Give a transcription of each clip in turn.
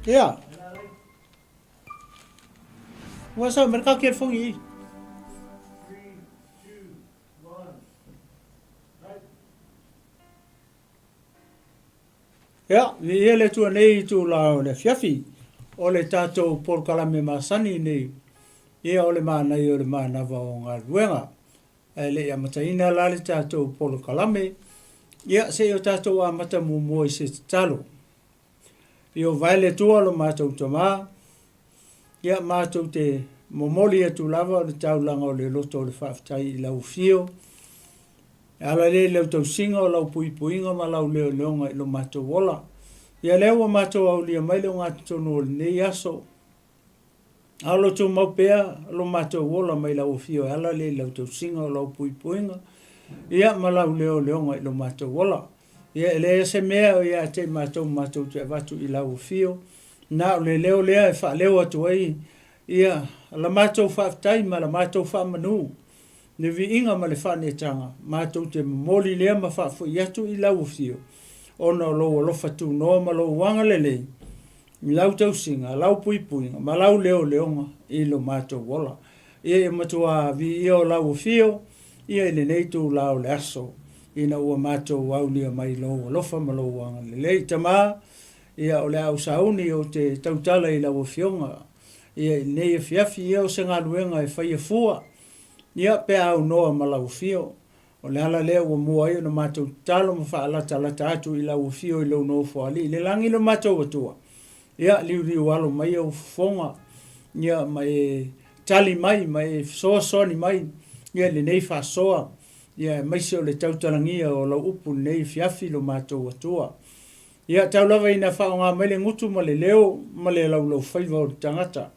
Ia. Ua sau mai le kaki e le fogi i. Ia, viia le Atua nei itula o le afiafi o le tatou polokalame masani nei, ia o le manaia o le manava o galuega. Ae le i amataina la le tatou polokalame, ia se i o tatou amata muamua i se tatalo. Ieova e le Atua lo matou Tama, ia matou te momoli atu lava o le taulaga o le loto o le faafetai i lau afio, e ala lea i lau tausiga o lau puipuiga ma lau leoleoga i lo matou ola. Ia lea ua matou aulia mai le ogatotonu o lenei aso, A o lo o tumau pea lo matou ola mai lau Afio e ala lea i lau tausiga o lau puipuiga, ia ma lau leoleoga i lo matou ola. Ia e leai se mea o ia te i matou matou te avatu i lau Afio, na o le leo lea e faaleo atu ai ia la matou faafetai ma la matou faamanu, le viiga ma le faaneetaga, matou te momoli lea ma faafoi atu i lau Afio, ona o lou alofa tunoa ma lou agalelei, i lau tausiga, lau puipuiga ma lau leoleoga i lo matou ola. Ia e matuā viia o lau afio ia i lenei itulā o le aso, ina ua matou aulia mai lou alofa ma lou agalelei. Tama, ia o le a ou sauni ou te tautala i lau afioga ia i lenei afiafi, ia o se galuega e faia fua, ia pe a aunoa ma lau afio. O le ala lea ua mua ai ona matou tatalo ma faalatalata atu i lau afio i lou Nofoalii i le lagi lo matou Atua. Ia, liuliu alo mai ou fofoga, ia, ma e tali mai ma e fesoasoani mai, ia, i lenei faasoa, ia, aemaise o le tautalagia o lau upu i lenei afiafi lo matou Atua. Ia, tau lava ina faaaoga mai le gutu ma le leo ma le laulaufaiva o le tagata.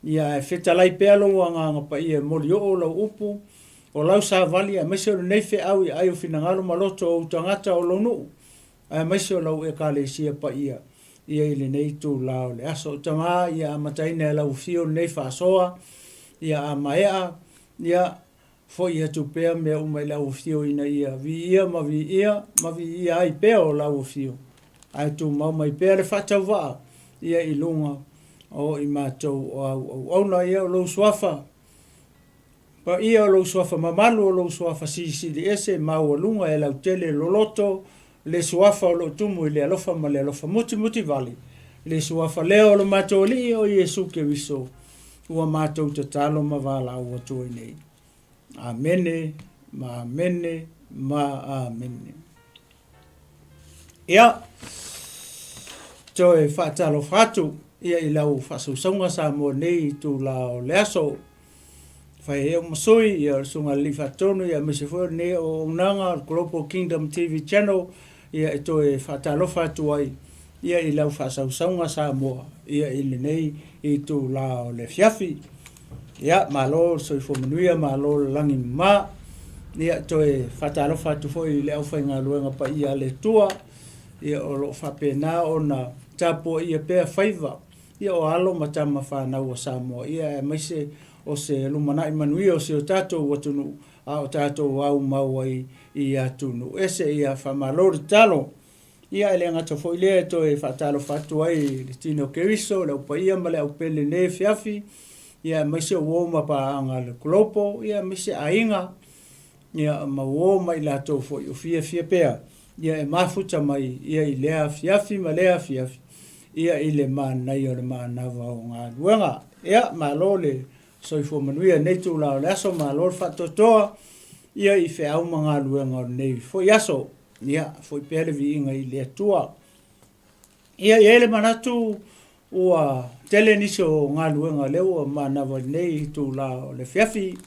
Ia, ae fetalai pea lou Agaga Paia e molioo lau upu, o lau savali, aemaise o lenei feau i aai o finagalo ma loto o ou tagata o lou nuu, aemaise o lau Ekalesia paia, ia i lenei itulā o le aso. O Tama, ia amataina e lau afio lenei faasoa, ia a maea, ia, Foi atu pea mea uma i lau afio ina ia viia ma viia ma viia ai pea o lau afio, ae tumau mai pea le faatauvaa ia i luga o i matou o au auauna. Ia o lou suafa paia, o lou suafa mamalu, o lou suafa silisili ese, maualuga e lautele loloto le suafa o lo o tumu i le alofa ma le alofa mutimutivale, le suafa lea o lo matou Alii o Iesu Keriso, ua matou tatalo ma valaau atu ai nei. Amene, ma amene, ma amene. Ia, toe faatalofa atu ia i lau faasausauga Samoa nei itulā o le aso. Fai ai au ma sui, ia o le Susuga i le Alii Faatonu, ia aemaise foi o lenei auaunaga o le Global Kingdom TV Channel, ia e toe faatalofa atu ai ia i lau faasausauga Samoa ia i lenei itulā o le afiafi. Ia, malo le soifua manuia, malo le lagi mama. Ia, toe faatalofa atu foi i le aufaigaluega paia a le Atua, ia o lo o faapena ona tapuaia pea faiva ia o alo ma tama fanau a Samoa, ia aemaise o se lumanai manuia o si o tatou atunuu a o tatou aumau ai i atunuu ese. Ia faamalo le tatalo. Ia e le gata foi lea e toe faatalofa atu ai i le tino o Keriso, le au paia ma le au pele i lenei afiafi, ia aemaise o uo ma paaga a le Global, ia aemaise aiga, ia ma uo ma i latou foi o fiafia pea ia e mafuta mai ia i lea afiafi ma lea afiafi ia i le manaia o le manava o galuega. Ia malo le soifua manuia i lenei itula o le aso, malo le faatoatoa ia i feau ma galuega o lenei foi aso. Ia foi pea le viiga i le Atua. Ia, e i ai le manatu ua tele nisi o galuega lea ua manava i lenei itula o le afiafi,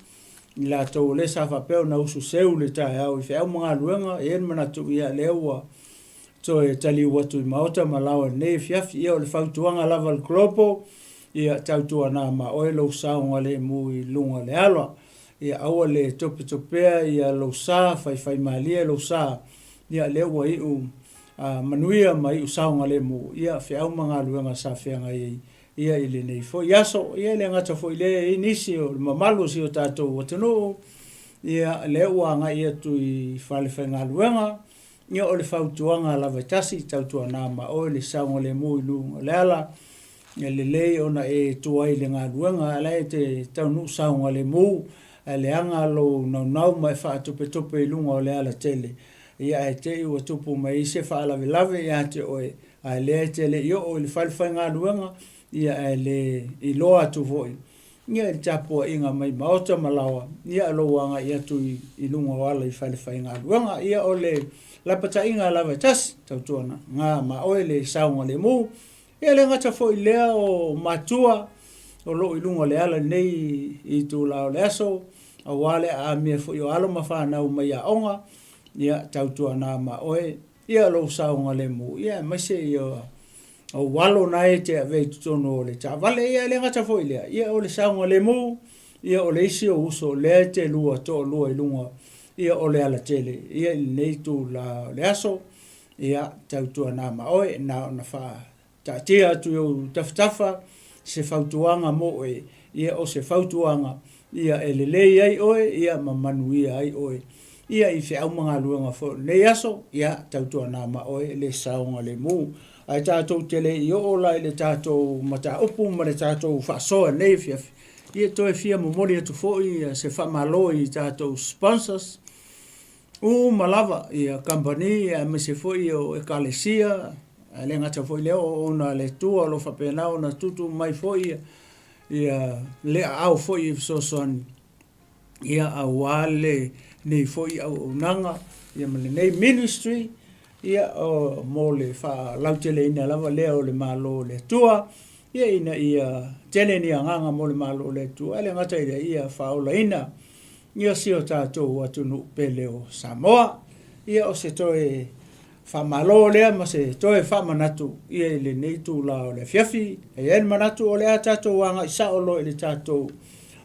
i latou o lea sa faapea ona usu seu le taeao i feau ma galuega, e i ai le manatu ia lea ua toe taliu atu i maota ma laoa i lenei afiafi. Ia o le fautuaga lava a le Global, ia tautuana ma oe lou saogalemu i luga o le ala. Ia aua le topetopea ia lou sa, faifaimalie lou sa, ia lea ua iu manuia ma iu saogalemu, ia feau ma galuega sa feagai ai ia i lenei foi aso. Ia e le gata foi i lea, e i ai nisi o le mamalu o si o tatou atunuu, ia lea ua agai atu i fale faigaluega, ia o le fautuaga lava e tasi, tautuana ma oe le saogalemu i luga o le ala. E lelei ona e tuai i le galuega, a o la e te taunuu saogalemu, ae leaga lou naunau ma e faatopetope i luga o le alatele, ia ae te i ua tupu mai ai se faalavelave ia te oe, a o lea e te le i oo i le fale faigaluega, ia ae le iloa atu foi ia i le tapuaiga mai maota ma laoa, ia lou agai atu i luga o ala i fale faigaluega. Ia o le lapataiga lava e tasi, tautuana ma oe le saogalemu. Ia e le gata foi i lea o matua o lo o i luga o le ala i lenei itula o le aso, aua le aamia foi o alo ma fanau mai aoga, ia tautuana ma oe ia lou saogalemu, ia aemaise ia ou alo na e te avea i totonu o le taavale. Ia e le gata foi i lea, ia o le saogalemu, ia o le isi ou uso lea e te lua toalua i luga ia o le alatele ia i lenei itula o le aso. Ia, tautuana ma oe, na ona faataatia atu i ou tafatafa se fautuaga mo oe, ia o se fautuaga ia e lelei ai oe, ia ma manuia ai oe ia i feau ma galuega foi o lenei aso, ia tautuana ma oe le saogalemu. Ae tatou te le i oo la i le tatou mataupu ma le tatou faasoa i lenei afiafi, ia toe fia momoli atu foi se faamalo i tatou sponsors, uma lava ia kamupani aemaise foi o ekalesia, ae le gata foi i lea o auauna a le Atua o lo o faapena ona tuutuu mai foi ia le aao foi e fesoasoani ia aua lenei foi auaunaga ia ma lenei ministry ia o, mo le faalauteleina lava lea o le Malo o le Atua ia ina ia tele ni agaga mo le Malo o le Atua, ae le gata i lea ia faaolaina ia si o tatou atunuu pele o Samoa. Ia o se toe faamalo lea ma se toe faamanatu ia i lenei itula o le afiafi. E i ai le manatu o le a tatou agai sao loa i le tatou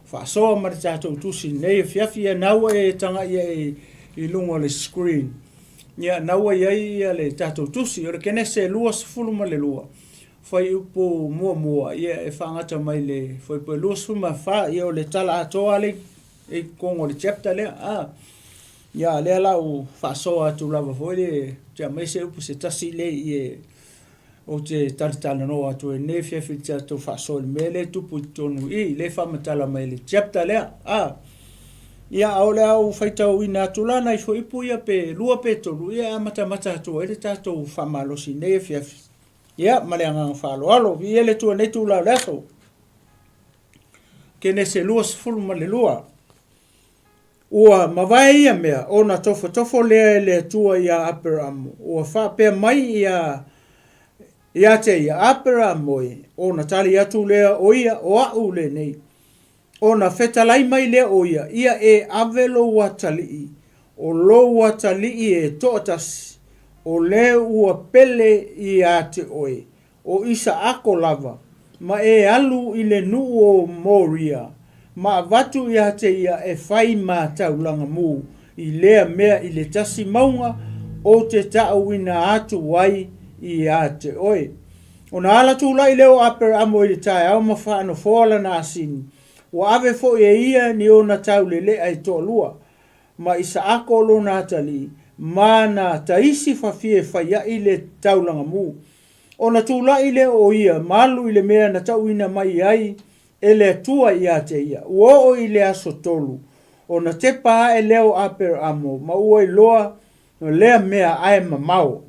faasoa ma le tatou tusi i lenei afiafi. Ia na ua e tagai ai i luga o le screen, ia na ua i ai ia le tatou tusi o le Kenese 22 fuaiupu muamua, ia e faagata mai le fuaiupu 24, ia o le tala atoa lea e i totonu o le chapter lea. A, ia lea la ua faasoa atu lava foi le, te aumai se upu se tasi lea i e ou te talatalanoa atu ai nei afiafi i le tatou faasoa i le mea lea e tupu i totonu i i, lea e faamatala mai i le chapter lea. A, ia a o le a ou faitauina atu la nai fuaiupu ia pe lua pe tolu, ia e amatamata atu ai le tatou faamalosi i lenei afiafi. Ia, ma le agaga faaaloalo, viia le Atua i lenei itula o le aso. Kenese 22. Ua mavae ia mea, ona tofotofo lea e le Atua iā Aperamo, ua faapea mai ia ia te ia, Aperamo e, ona tali atu lea o ia, o a'u lenei. Ona fetalai mai lea o ia, Ia e ave lou atalii, o lou atalii e toatasi, o le ua pele ia te oe, o Isaako lava, ma e alu i le nuu o Moria, ma avatu ia te ia e fai ma taulaga mu i lea mea i le tasi mauga ou te taʻuina atu ai ia te oe. Ona ala tulai lea o Aperamo i le taeao ma faanofoa lana asini, ua ave foi e ia ni ona taulelea e toalua, ma Isaako lona atalii, ma na taisi fafie faiaʻi le taulaga mu. Ona tulai lea o ia ma alu i le mea na tauina mai ai e le Atua ia te ia. Ua oo i le aso tolu, ona tepa ae lea o Aperamo ma ua iloa lea mea ae mamao.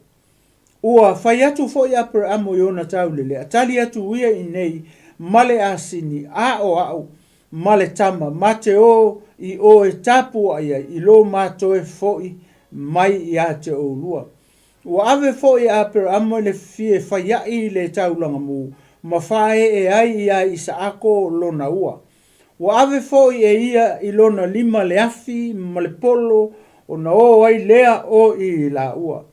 Ua fai atu foi Aperamo i ona taulelea, tali atu ia i nei ma le asini, a o a'u ma le tama, ma te o i o e tapuaʻi ai i lo ma toe foʻi mai ia te oulua. Ua ave foi e Aperamo i le fie faiaʻi i le taulaga mu, ma faaee ai iā Isaako lona ua. Ua ave foi e ia i lona lima le afi ma le polo ona o ai lea o i laua.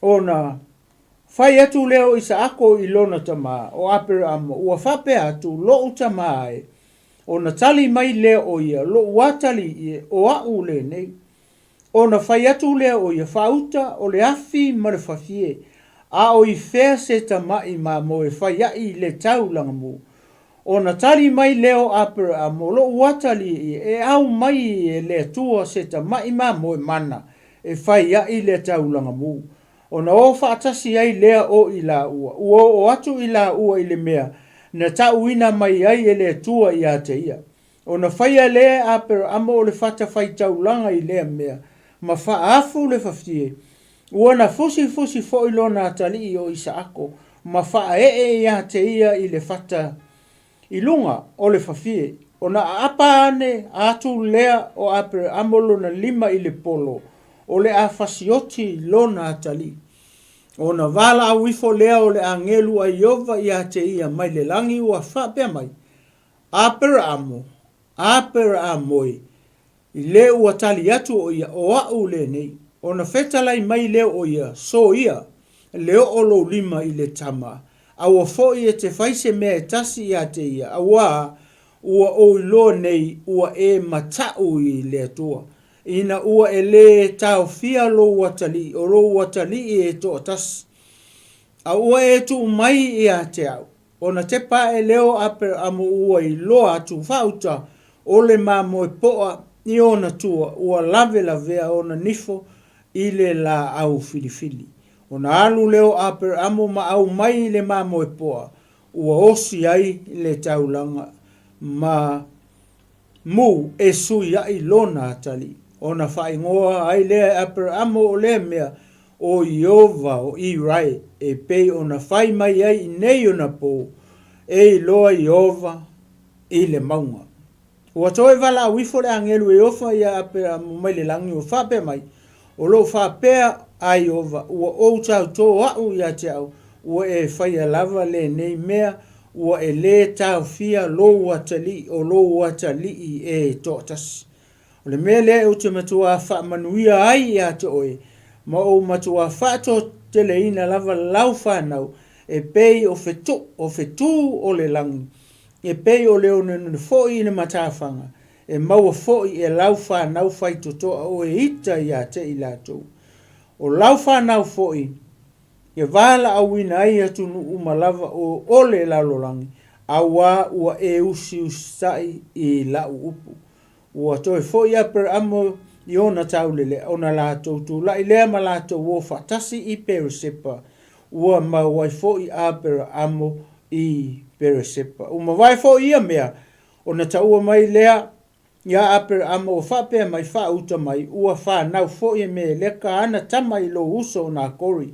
Ona fai atu lea o Isaako i lona tama, o Aperamo, ua faapea atu, Loʻu tama e. Ona tali mai lea o ia, Loʻu atalii e, o aʻu lenei. Ona fai atu lea o ia, Faauta o le afi ma le fafie, a o i fea se tamaʻi mamoe faiaʻi i le taulaga mu? Ona tali mai lea o Aperamo, Loʻu atalii e, e au mai e le Atua se tamaʻi mamoe mana e faiaʻi le taulaga mu. Ona o faatasi ai lea o i laua, ua oo atu i laua i le mea na ta'uina mai ai e le Atua ia te ia. Ona faia lea e Aperaamo o le fatafaitaulaga i lea mea, ma faaafu le fafie, ua na fusifusi foi lona atalii o Isaako, ma faaee ia te ia i le fata i luga o le fafie. Ona aapa ane atu lea o Aperaamo lona lima i le polo, o le a fasioti lona atalii. Ona valaau ifo lea o le agelu a Ieova ia te ia mai le lagi ua faapea mai, Aperaamo, Aperaamo e, i le ua tali atu o ia, o a'u lenei. Ona fetalai mai lea o ia, Soia, le oo lou lima i le tama, aua foi e te fai se mea e tasi ia te ia, auā ua ou iloa nei ua e mataʻu i le Atua, ina ua e lē taofia lou atalii, o lou atalii e toatasi, a ua e tuu mai ia te au. Ona tepa aʻe lea o Aperaamo ua iloa atu faauta o le mamoe poa i ona tua ua lavelavea ona nifo i le laau filifili. Ona alu lea o Aperaamo ma aumai i le mamoe poa ua osi ai le taulaga ma mu e suiaʻi lona atalii. Ona faaigoa ai lea e Aperaamo o lea mea o Ieova o Irae, e pei ona fai mai ai i nei ona pō, e iloa Ieova i le mauga. Ua toe valaau ifo le agelu e Ieova iā Aperaamo mai le lagi ua faapea mai, O lou faapea a Ieova, ua ou tautō aʻu ia te au, ua e faia lava lenei mea, ua e lē taofia lou atalii, o lou atalii e toatasi. O le mea lea ou te matuā faamanuia ai ia te oe, ma ou matuā faatoateleina lava lau fanau, e pei o fetu, o fetū o le lagi, e pei o le oneone foi i le matafaga, e maua foi e lau fanau faitotoa o e ita ia te i latou. O lau fanau foi, e valaauina ai atunuu uma lava o o le lalolagi, auā ua e usiusitai i la'u upu. Ua toe foi Aperaamo i ona taulelea, ona latou tulai lea ma latou o faatasi i Peresepa. Ua mau ai foi Aperaamo i Peresepa. Ua mavae foi ia mea, ona taua mai lea iā Aperaamo ua faapea mai, Faauta mai, ua fanau foi e Meleka ana tama i lou uso o Nakori,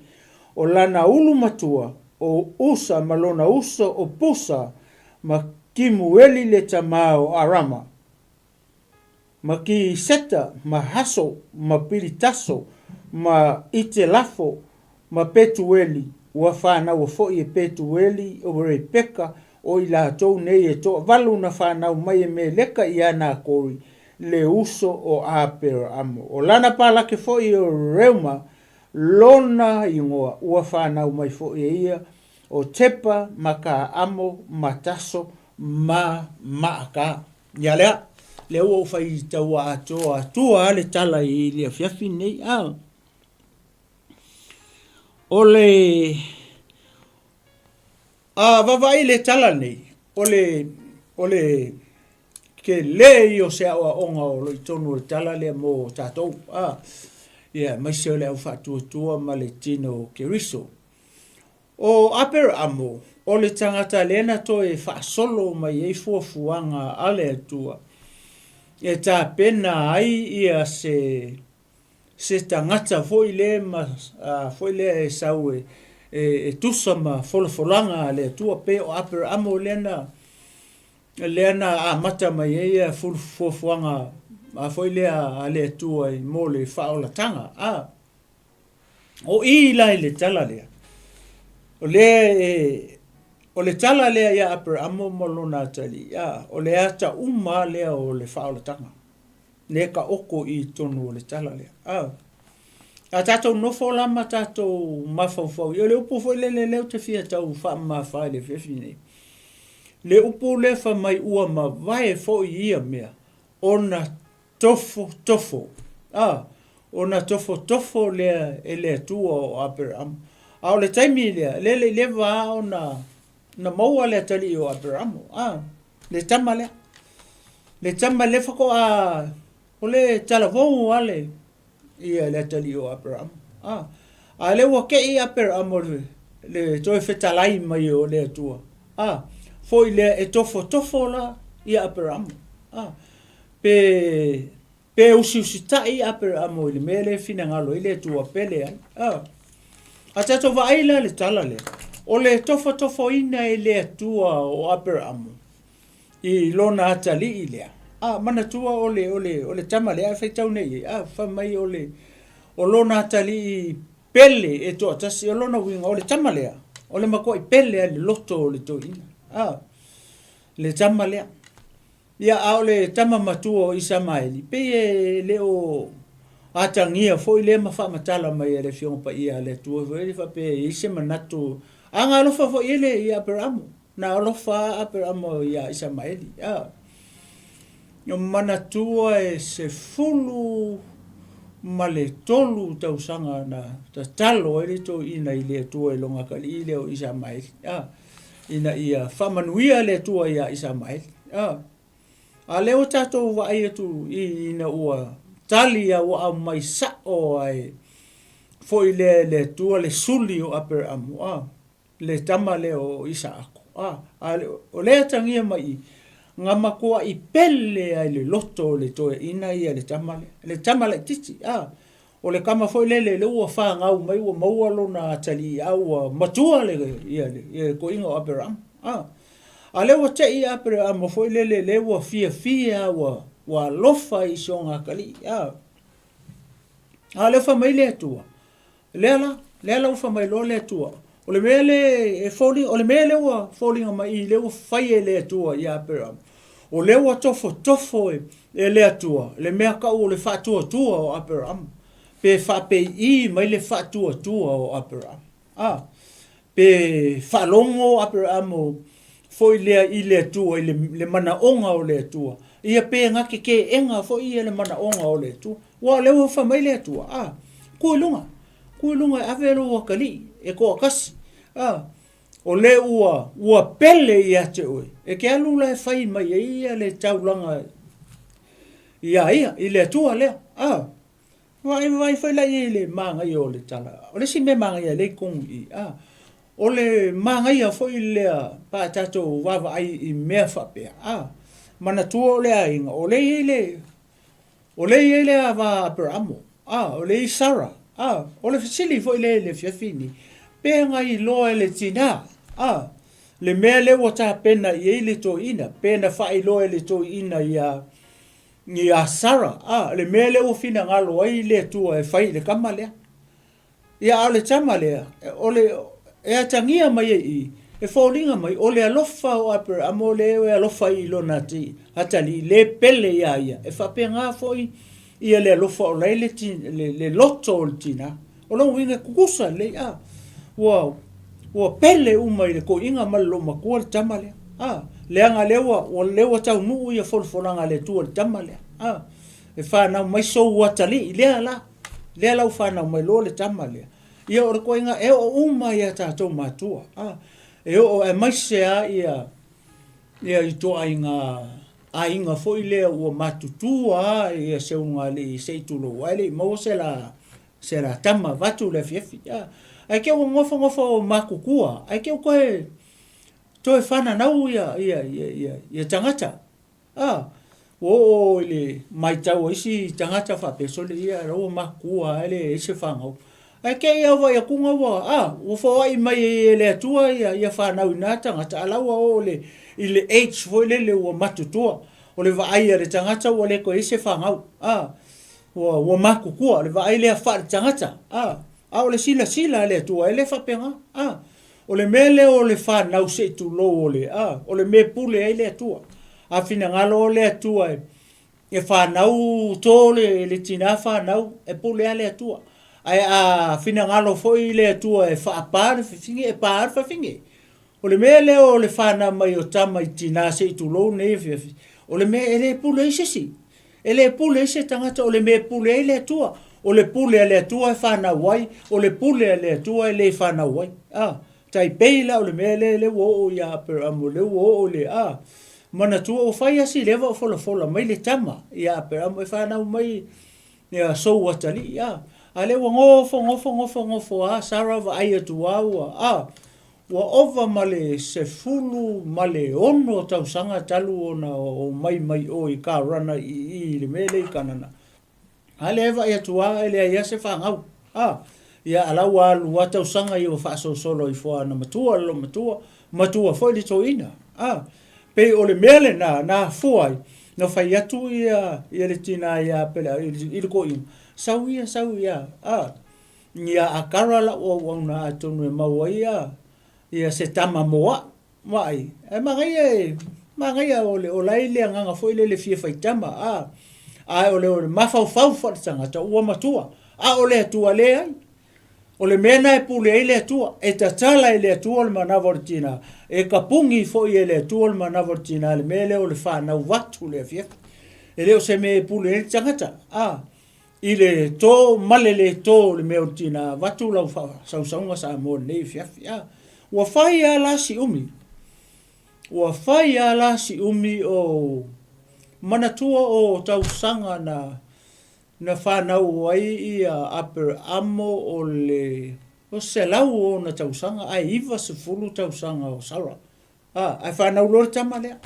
o lana ulu matua, o Usa ma lona uso o Pusa, ma Kimueli le tamā o Arama, ma Kiseta, ma Haso, ma Pilitaso, ma Itelafo, ma Petueli, ua fānaua foi e Petueli o Rebeka, o i latou nei e toavalu na fanau mai e Meleka iā Nakori, le uso o Aperaamo. O lana palake foi o Reuma lona igoa, ua fanau mai foi e ia o Tepa ma Kaamo ma Taso ma Maaka. Ia lea, lea ua ou faitaua atoa atua le tala i le afiafi nei. A o le a vavaai le tala nei, o le o le tele ia o se aoaoga o lo i tonu o le tala lea mo tatou. A ia, aemaise o le au faatuatua ma le tino o Keriso. O Aperaamo, o le tagata lea na toe faasolo mai ai fuafuaga a le Atua e tapena ai ia se se tagata foi lea ma foi lea e sau e e tusa ma folafolaga a le Atua. Pei o Aperaamo lea na lea na amata mai ai ia fuafuaga foi lea a le Atua mo le faaolataga. A O i la i le tala lea, o lea e, o le tala lea ia Aperamo ma lona atalii, a, o le ata uma lea o le faaolataga, lea e taoto i totonu o le tala lea. A, a tatou nofo la ma tatou mafaufau, ia o le upu foi lele lea ou te fia tau faamamafa i le afiafi nei, le upu lea fai mai ua mavae foi ia mea ona tofotofo, a, ona tofotofo lea e le Atua o Aperamo. A o le taimi lea, lea le i leva lava ona na maua le atalii o Aperamo, a, le tama lea. Le tama lea faatoa, o le talavou lava le, ia le atalii o Aperamo. A, a lea ua tei Aperamo le, le toe fetalai mai o le Atua. A, Foi lea e tofotofo la ia Aperamo. A, pe pe usiusitai Aperamo i le mea lea e finagalo ai le Atua pe leai. A, a tatou vaai la i le tala lea, o le tofotofoina e le Atua o Aperamo i lona atalii lea. A, manatua o le, o le, o le tama lea a faitau nei i ai, a, fai mai o le, o lona atalii pele e toatasi, o lona uiga o le tama lea, o le matuai pele lava i le loto o le toeaina, a, le tama lea. Ia, a o le tama matua o Isamaeli, pei e le o atagia foi lea ma faamatala mai e le Afioga Paia a le Atua foi lea faapea e i ai se manatu, a na alofa foi i ai le ia Aperamo, na alofa lava Aperamo ia Isamaeli, a. Manatua e 13 tausaga na tatalo ai le toeaina i le Atua i lona atalii lea o Isamaeli, a, ina ia faamanuia le Atua ia Isamaeli. A, a lea ua tatou vaai atu i ina ua tali a ua aumai sao lava e foi lea e le Atua le suli o Aperamo, a, le tama lea o Isaako. A, a o lea e atagia mai i, na matuai pele lava i le loto o le toeaina ia le tama lea, le tama laitiiti. A, o le tama foi lele lea ua fanau mai ua maua lona atalii a ua matua le, ia, le, ia le toeaina o Aperamo. A, a lea ua te i Aperamo foi lele lea ua fiafia ua, ua alofa i si ona atalii. A, a lea fai mai le Atua, Lea la, lea la ua fai mai loa le Atua, o le mea lea e foliga, o le mea lea ua foliga mai i lea ua fai e le Atua ia Aperamo, o lea ua tofotofo e, e le Atua le mea tau o le faatuatua o Aperamo, pe faapei'i mai le faatuatua o Aperamo. A, pe faalogo Aperamo foi lea i le Atua, i le, le manaoga o le Atua, ia pe na te teena foi ia le manaoga o le Atua. Ua o lea ua fai mai le Atua, a, tu i luga, tu i luga e ave lou atalii e toatasi, a, o lea ua, ua pele ia te oe, e te alu la e fai mai ai ia le taulaga ia ia, i le Atua lea, a. Vaai, vaai foi la i le manaia o le tala. O le isi mea manaia lea i totonu i i, a, o le manaia foi lea pe a tatou vaavaai i mea faapea, a, manatua o le aiga, o lea e i ai le, O lea e i ai le ava a Aperamo, a, o lea e i ai Sara, a, o le fesili foi lea i le afiafi lenei, pe na iloa e le tinā, a, le mea lea ua tapena i ai le toeaina, pe na faailoa e le toeaina iā, iā Sara, a, le mea lea ua finagalo ai le Atua e fai i le tama lea. Ia, a o le tama lea, o le, e atagia mai ai i i, e foliga mai, o le alofa o Aperamo lea e alofa ai i lona atalii, le pele iā ia, e faapena foi ia le alofa o la e le, le, le loto o le tinā. O lona uiga e tutusa lelei, a, ua, ua pele uma i le toeaina ma le loomatua le tama lea, a, leaga lea ua, ua, lea ua taunuu ia folafolaga a le Atua i le tama lea, a, e fanau mai sou atalii, lea la. Lea la ua fanau mai loa le tama lea. Ia o le koiga e oo uma ia tatou matua. A, e oo aemaise a ia ia ituaiga aiga foi lea ua matutua a ia seugalii se i tulou ae le i maua se la se la tama vaeatu le afiafi. A, ae te i ua nofonofo matutua ae te i ua toe toe fananau ia ia ia ia tagata. A, ua oo i le matau a isi tagata faapea, sole ia la ua matutua lava e leai se fanau. Ae te i lava vaai atuga ua, a, ua foai mai ai e le Atua ia, ia fanau i na tagata, a la ua oo i le, i le age foi lele ua matutua. O le vaai a le tagata ua le toe i ai se fanau, a, ua, ua matutua, o le vaai lea faale-tagata, a, a o le silasila a le Atua, e le faapena, a. O le mea lea o le fanau se i tulou o le, a, o le mea e pule ai le Atua. A finagalo le Atua e, e fanau to le, le tinā fanau, e pule lava le Atua. Ae a finagalo foi le Atua e faapā le fafine, e pā le fafine. O le mea lea o le fanau mai o tama i tinā se i tulou nei afiafi, o le mea e le pule ai se isi. E le pule ai se tagata, o le mea e pule ai le Atua. O le pule a le Atua e fanau ai, o le pule a le Atua e le fanau ai. A, tai pei la o le mea lea, lea ua oo ia Aperamo, lea ua oo i le, a, manatua ua fai lava si leva o folafola mai le tama ia Aperamo e fanau mai ia sou atalii, a. A lea ua nofo, nofo, nofo, nofo lava Sara vaai atu lava ua, a. Ua ova ma le 16 tausaga talu ona omai mai o i Karana i i i le mea lea i Kanana. A lea e vaai atu lava e leai lava se fanau. A, ia a la ua alu lava tausaga ia ua faasolosolo ifo lava na matua le loomatua, matua foi le toeaina. A, pei o le mea lena na afua ai na fai atu ia ia le tina ia Pele i le toeaina, sau ia, sau ia, a, ia Akara lau auauna atonu e maua ai ia ia se tama mo au. Vaai, ae manaia e, manaia o le, o la e i le agaga foi lele e fia faitama, a, ae o le, o le mafaufau faaletagata ua matua, a o le Atua leai. O le mea lena e pule ai le Atua, e tatala e le Atua le manava o le tina, e tapuni foi e le Atua le manava o le tina, le mea lea o le fanau atu i le afiafi. E le o se mea e pule ai le tagata, a, i le to ma le le to o le mea o le tina, avatu lau faasausauga Samoa i lenei afiafi. A, ua fai lava la si umi, ua fai lava la si umi o manatua o tausaga na na fanau ai ia Aperamo o le o 100 ona tausaga ae 90 tausaga o Sara. A, ae fanau loa le tama lea.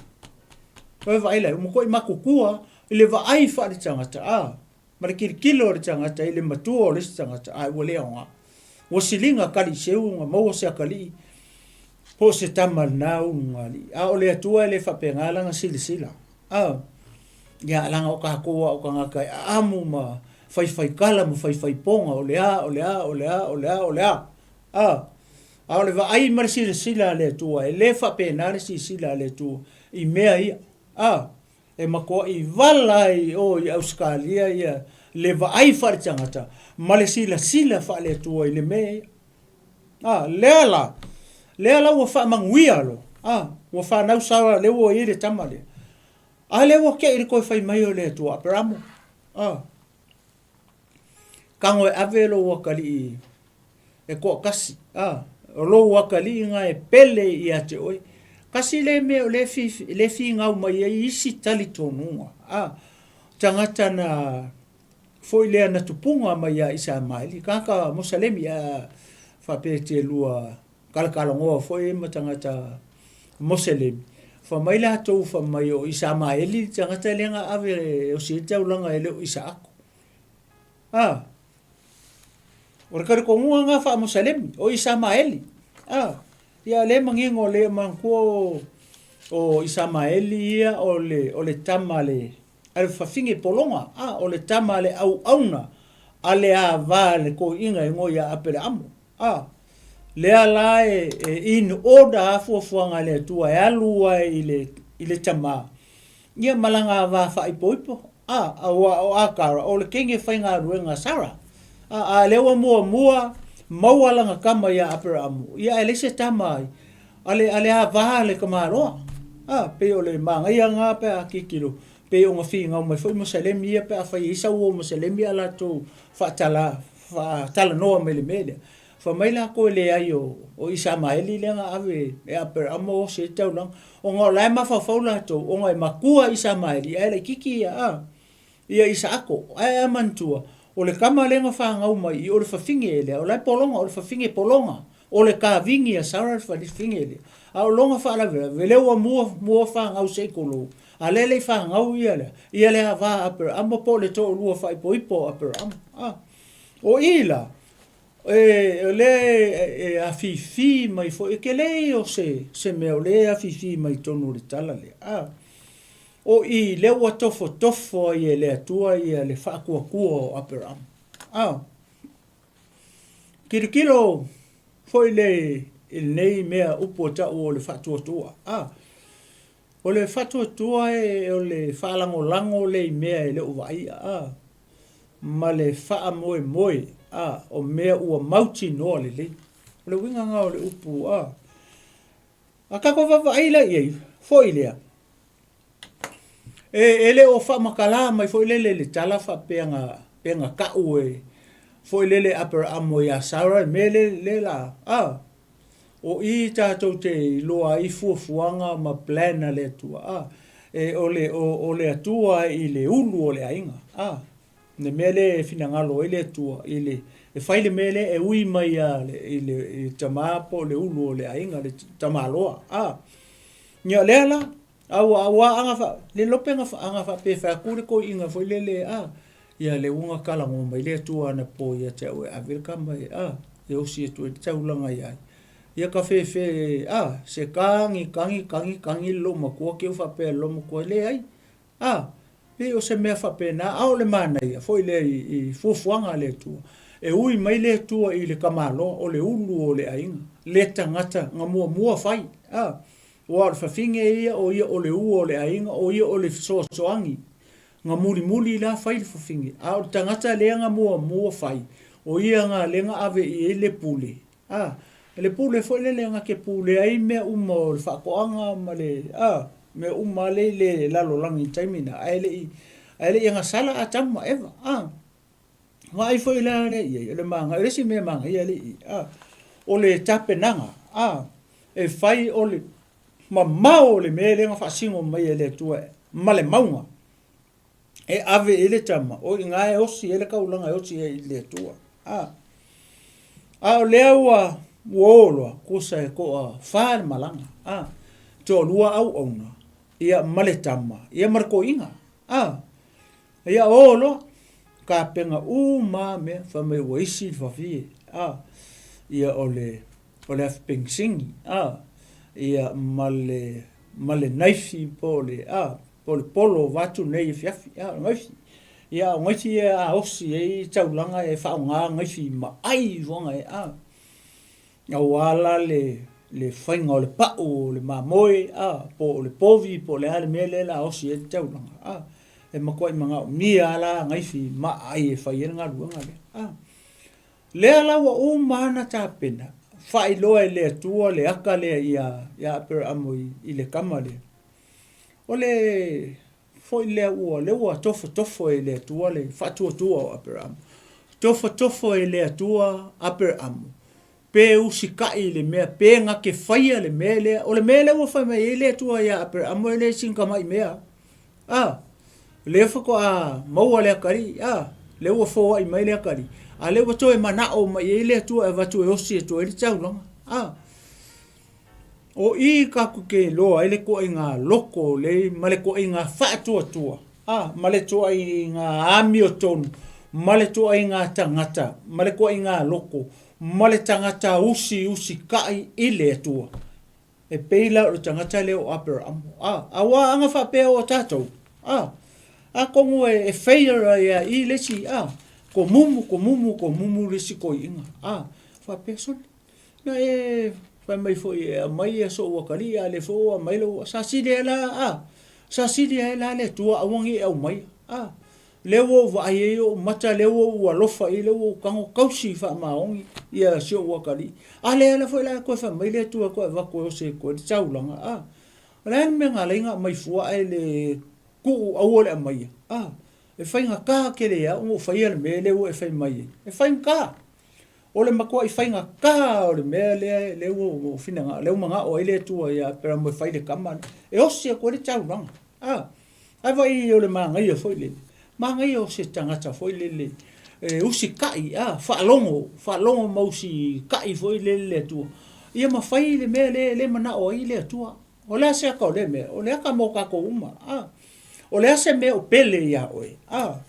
Oi vaai lai, ua matuai matutua i le vaai faaletagata, a, ma le tilotilo a le tagata i le matua o le isi tagata, ae ua le aoga. Ua siliga kaliseu ona maua se atalii po o se tama lena ulugalii. A o le Atua e le faapena lana silasila. A, ia, leaga o tatou lava o tagata e aamu ma faifaitala ma faifaipoga, o le a, o le a, o le a, o le a, o le a. A, a o le vaai ma le silasila a le Atua, e le faapena le silasila a le Atua i mea ia. A, e matuai vala ai i o i Ausetalia ia le vaai faaletagata ma le silasila faale-Atua i le mea ia. A, lea la, lea la ua faamanuia loa, a, ua fanau Sara, lea ua i ai le tama lea. A lea ua te i le toe fai mai o le Atua, Aperamo, a, tago e ave lou atalii e toatasi, a, o lou atalii na e pele ia te oe. Tasi lea mea o lea e finau mai ai isi talitonuga, a, tagata na foi lea na tupuga mai ia Isamaeli, tagata Mosalemi, a faapea e te lua talatalanoa foi ma tagata Moselemi, fai mai latou fai mai o Isamaeli le tagata lea na ave e osi ai le taulaga e le o Isaako. A, o le talitonuga lena faa-Mosalemi, o Isamaeli. A, ia lea e manino lea e manatua o, o Isamaeli ia o le, o le tama a le, a le fafine pologa, a, o le tama a le auauna a le ava a le toeaina e igoa ia Aperaamo. A, lea la e, e in order a fuafuaga a le Atua e alu ai i le, i le tama, ia ma lana ava faaipoipo. A, aua o Akara, o le teine faigaluega a Sara. A, a lea ua muamua maua lana tama ia Aperaamu, ia ae leai se tama ai, a le, a le ava a le tamaloa. A, pei o le manaia lena pe a tilotilo, pei ona finau mai foi Moselemi ia pe afai e i ai sau uo Moselemi a latou faatala, faatalanoa mai i le mea lea. Fai mai latou e leai o, o Isamaeli lea na ave e Aperamo osi ai le taulaga, ona o la e mafaufau latou, ona e matua Isamaeli ae laitiiti ia, a, ia Isaako. Ae a manatua, o le tama lea na fanau mai i, o le fafine lea, o la e pologa, o le fafine pologa, o le kavini a Sara le fafine lea. A o lona faalavelave, lea ua mua, mua fanau se i tulou, a lea e le i fanau ia lea, ia le ava a Aperamo po o le toalua faaipoipo o Aperamo. A. O i la, e, o lea e, e afifi mai foi, e tele ia o se, se mea o lea e afifi mai totonu o le tala lea. A, o i lea ua tofotofo ai e le Atua ia le faatuatua o Aperamo. A, tilotilo foi le i lenei mea upu e tau o le faatuatua. A, o le faatuatua e, o le faalagolago lea i mea e le o vaaia. A, ma le faamoemoe, a, o mea ua mautinoa lelei. O le uiga lena o le upu, a. A tatou vaavaai la i ai, foi lea, e, e le o faamatala mai foi lele i le tala faapea na, pe na tau e, foi lele Aperamo ia Sara le mea le, le la, a. O i tatou te iloa ai fuafuaga ma plan a le Atua, a. E, o le, o, o le Atua i le ulu o le aiga, a. Le mea lea e finagalo ai le Atua i le, e fai le mea lea e ui mai lava i le, i le tama po o le ulu o le aiga, le tamaloa. A, ia o lea la, a ua, aua a na fa, le iloa pe na, a na faapea e fai atu le toeaina foi lele, a, ia lea ua na talanoa mai le Atua anapo ia te au e ave le tama e, a, e osi atu ai le taulaga ia ia. Ia ka fefe, a, se tagi, tagi, tagi, tagi le loomatua te i ua faapea e le loomatua, leai. A, pei o se mea faapena, a o le manaia foi lea i, i fuafuaga a le Atua. E ui mai le Atua i le tamaloa, o le ulu o le aiga, le tagata na muamua fai. A, aua o le fafine ia, o ia o le ua o le aiga, o ia o le fesoasoani. Na mulimuli la fai le fafine, a o le tagata lea na muamua fai, o ia na lea na ave i ai le pule. A, le pule foi lele na te pulea ai mea uma o le faatoaga ma le, a, mea uma lava lea i le lalolagi i le taimi lena, ae le i, ae le i agasala Atamu ma Eva. A, vaai foi la lea i ai, o le manaia, o le isi mea manaia lea i i, a, o le tapenaga, a, e fai o le mamao o le mea lea na faasino mai e le Atua ma le mauga e ave i ai le tama, o i ina e osi ai le taulaga e osi ai i le Atua. A, a o lea ua, ua o loa, tusa e toafa le malaga, a, toalua auauna, ia ma le tama, ia ma le toeaina. A, ia o loa, tapena uma lava mea, fai mai ua isi le fafie, a, ia o le, o le afi penisini, a, ia ma le, ma le naifi po o le, a, po o le polo vaeatu lenei afiafi, a, o naifi. Ia, o naifi ia a osi ai taulaga e faaaoga naifi ma ai ifoga e, a, aua la le, le faiga o le pau o le mamoe, a, po o le povi po o le a le mea lea o le a osi ai le taulaga, a, e matuai manaomia lava la naifi ma aai e fai ai le galuega lea, a. Lea la ua uma lava ona tapena, faailoa e le Atua le ata lea ia, ia Aperamo i, i le tama lea. O le foi lea ua, lea ua tofotofo e le Atua le faatuatua o Aperamo. Tofotofo e le Atua Aperamo, pe usitai i le mea, pe na te faia le mea lea. O le mea lea ua fai mai ai le Atua ia Aperamo e le sina tamai mea. A, lea faatoa maua le atalii, a, lea ua foai mai le atalii, a lea ua toe manao mai ai le Atua e avatu e osi atu ai le taulaga. A, o i tatou te iloa ai le ituaiga loko lea ma le ituaiga faatuatua, a, ma le ituaiga amiotonu, ma le ituaiga tagata, ma le ituaiga loko, ma le tagata usiusitai i le Atua. E pei la o le tagata lea o Aperamo, a, aua ana faapea o tatou, a, atonu e, e failure ai a i le isi, a, komumu, komumu, komumu le isi toeaina, a, faapea, sole, na e fai mai foi e aumai ia sou atalii, a o lea foi ua aumai lou, sa sili ai la, a, sa sili ai la le Atua aua ne i e aumaia, a. Lea ua ou vaai ai ou mata, lea ua ou alofa i ai, lea ua ou tago tausi faamaoni ia si ou atalii. A lea la foi la e toe fai mai le Atua e toe avatu e osi atu ai le taulaga, a. O le a le mea na ala ai ona aumai fua ae le tuu aua le aumaia, a. E faigata tele ia ona ou faia le mea lea ua e fai mai ai. E faigata. O le matuai faigata o le mea lea, lea ua finagalo, lea ua manao ai le Atua ia Aperamo e fai le tama lea, e osi atu ai le taulaga, a. Ae vaai o le manaia foi lele, manaia o se tagata foi lele e usitai, a, faalogo, faalogo ma usitai foi lele le Atua, ia ma fai le mea lea e manao ai le Atua. O le a se ata o lea mea? O le ata mo tatou uma, a. O le a se mea o pele iā oe, a.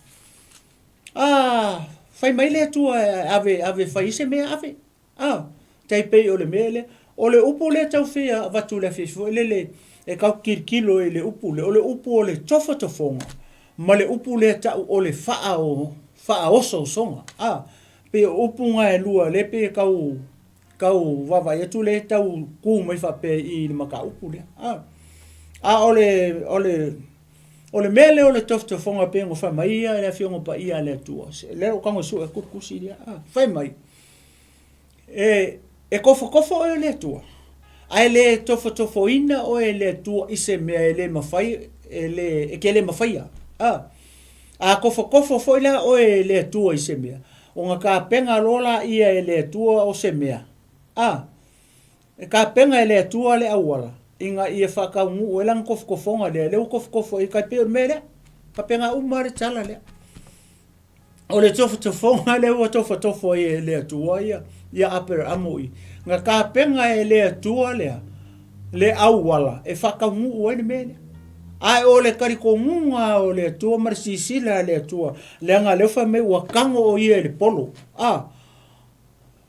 A, fai mai le Atua e ave, ave e fai ai se mea, ave. A, tai pei o le mea lea. O le upu lea tau fia avatu i le afiafi foi lele e tau tilotilo i le upu lea, o le upu o le tofotofoga ma le upu lea tau o le faa, faaosoosoga. A, pei o upu na e lua lea pei e tau, tau vaavaai atu lea e tau tu mai faapea i le mataupu lea. A, a o le, o le, o le mea lea o le tofotofoga pei ona fai mai ia le Afioga Paia a le Atua, lea ua tago e sue atu le tusi lea, a, fai mai, E, e tofotofo oe e le Atua, ae le tofotofoina oe e le Atua i se mea e le mafai, e le, e te le mafaia. A, a tofotofo foi la oe e le Atua i se mea, ona tapena loa laia e le Atua o se mea. A, e tapena e le Atua le auala, ina ia faataunuu ai lana tofotofoga lea, lea ua tofotofo ai, tai pei o le mea lea. Faapena uma lava le tala lea. O le tofotofoga lea ua tofotofo ai e le Atua ia, ia Aperamo i, na tapena e le Atua lea, le auala e faataunuu ai le mea lea. Ae o le talitonuga o le Atua ma le sisila a le Atua, leaga lea fai mai ua tago o ia i le polo. A,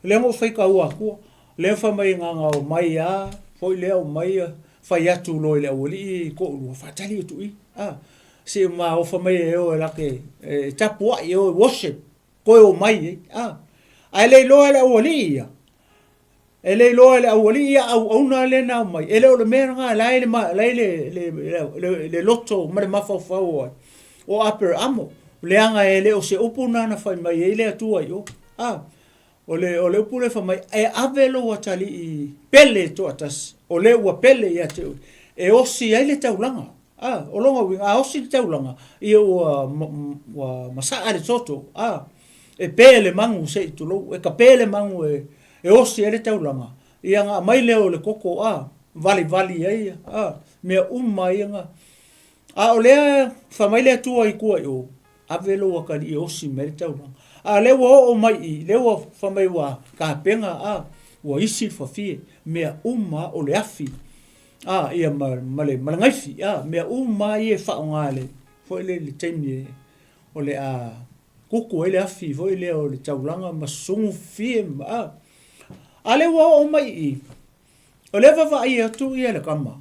lea na ou faitaua atua, lea fai mai na ona omai lava, foi lea omai fai atu loa i le aualii ia e toalua, faatali atu i i. A, se i maofa mai e o e lake e tapuai e o e worship, toe omai ai. A, ae le iloa e le aualii ia, e le iloa e le aualii ia auauna lea na omai, e le o le mea lena la e i le loto ma le mafaufau o ai, o Aperamo, leaga e le o se upu lena na fai mai ai le Atua i o. A, o le, o le upu lea fai mai, e ave lou atalii pele toatasi, o le ua pele ia te oe, e osi ai le taulaga. A, o lona uiga, a osi le taulaga, ia ua, ua masaa le toto, a, e pe le magu se i tulou, e tape le magu e, e osi ai le taulaga, ia ona aumai lea o le toto, a, valivali ai, a, mea uma ia na. A o lea, fai mai le Atua i tua i o, ave lou atalii e osi mai le taulaga. A o lea ua oo mai i i, lea ua fai mai ua tapena, a, ua isi le fafie, mea uma o le afi, a, ia ma, ma le, ma le gaifi, a, mea uma lava ia e faaaoga i le, foi lea i le taimi e, o le a kuku ai le afi foi lea o le taulaga ma susugu fafie ma, a. A lea ua oo mai i i, o lea e vaavaai atu ia le tama,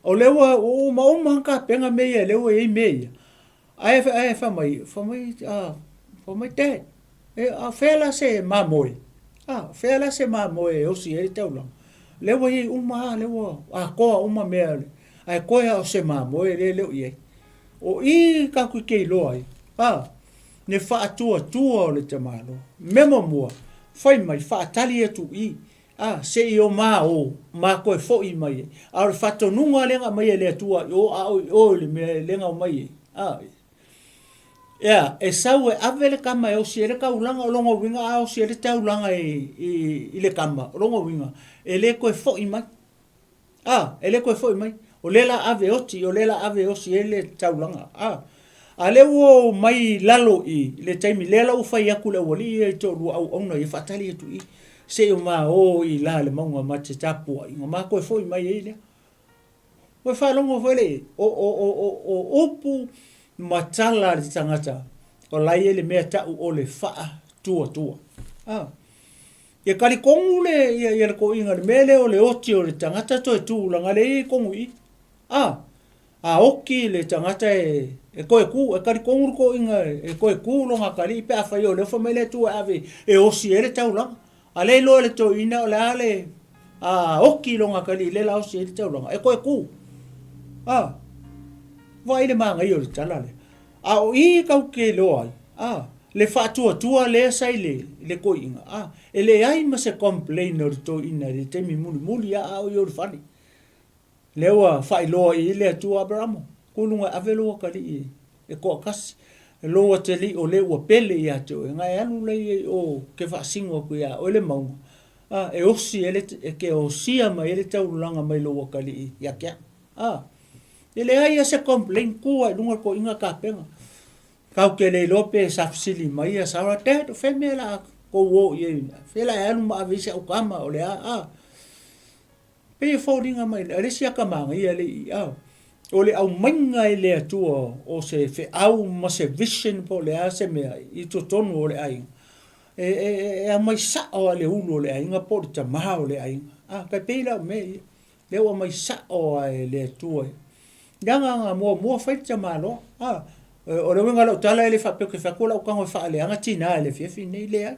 o lea ua uma uma lava tapena mea ia, lea ua i ai mea ia, ae, ae fai mai, fai mai, a, fai mai, Dad, e, a o fea la se mamoe? A, o fea la se mamoe e osi ai le taulaga? Lea ua i ai uma lava, lea ua atoa uma mea, ae toe lava o se mamoe lea e le o i ai. O i tatou te iloa ai, a, le faatuatua o le tamaloa. Mea muamua, fai mai, faatali atu i, a, se i o ma o, ma toe foi mai ai. A o le faatonuga lea na aumai e le Atua i o, a o i o i le mea lea na omai ai, a, ea, e sau e ave le tama e osi ai le taulaga, o lona uiga a osi ai le taulaga i, i, i le tama, o lona uiga, e le toe foi mai. A, e le toe foi mai. O lea la ave e oti, o lea la ave e osi ai le taulaga. A, a lea ua o mai i lalo i le taimi, lea la ua fai atu le aualii ia i toalua auauna ia faatali atu i, se i o ma o i la le mauga ma te tapuai, ona ma toe foi mai ai lea. Ua faalogo foi le, o, o, o, o, o upu ma tala a le tagata, o la e i ai le mea tau o le faatuatua. A. Ia talitonu le, ia, ia le toeaina i le mea lea o le oti o le tagata toe tulaga lea e i ai tonu i i. A, a oti le tagata e, e toe tu, e talitonu le toeaina e toe tu lona atalii pe afai o lea ua fai mai le Atua e ave e osi ai le taulaga. A lea e iloa e le toeaina o le a le, a oti lona atalii lea o le a osi ai le taulaga, e toe tu. A, vaai le manaia o le tala lea. A o i tatou te iloa ai, a, le faatuatua lea sa i le, i le toeaina, a, e leai ma se complain o le toeaina i le taimi mulimuli a, a o i o i le fale. Lea ua faailoa i ai le Atua, Aperamo, ku i luga e ave lou atalii e toatasi, lou atalii o le ua pele ia te oe, na e alu lea i o ke faasino atu ia oe le mauga, a, e osi ai le, e te osia mai ai le taulaga mai lou atalii ia te au. A, E leai lava se complain, tu lava i luga le toeaina tapena. Tatou te le iloa pe sa fesili mai ia Sarah, Dad, o fea mea la a tou o i ai? Fea la e alu ma ave ai si au tama o le a? A. Pei e foliga mai, o le isi ata manaia lea i i, a. O le aumaiga e le Atua o se feau ma se vision po o le a se mea i totonu o le aiga, e, e, e aumai sao lava i le ulu o le aiga po o le tama o le aiga. A, tai pei la o mea ia. Lea ua aumai sao lava e le Atua i le agaga muamua fai le tamaloa. A, o le uiga o lau tala e le faapea ou te fai atu lau tago e faaleaga tina i le afiafi lenei, leai.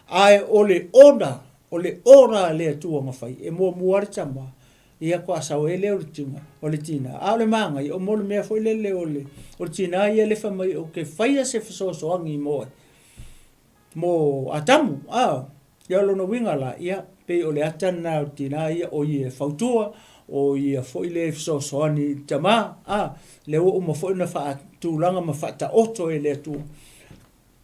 Ae o le order, o le order a le Atua na fai, e muamua lava le tama, ia faatoa sau ai lea o le tina, o le tina. A o le manaia, o mo le mea foi lele o le, o le tina ia lea fai mai ou te faia se fesoasoani mo ai, mo Atamu, a. Ia o lona uiga la, ia, pei o le ata lena o le tina ia, o ia e fautua, o ia foi lea e fesoasoani i le tama, a, lea ua uma foi ona faatulaga ma faataoto e le Atua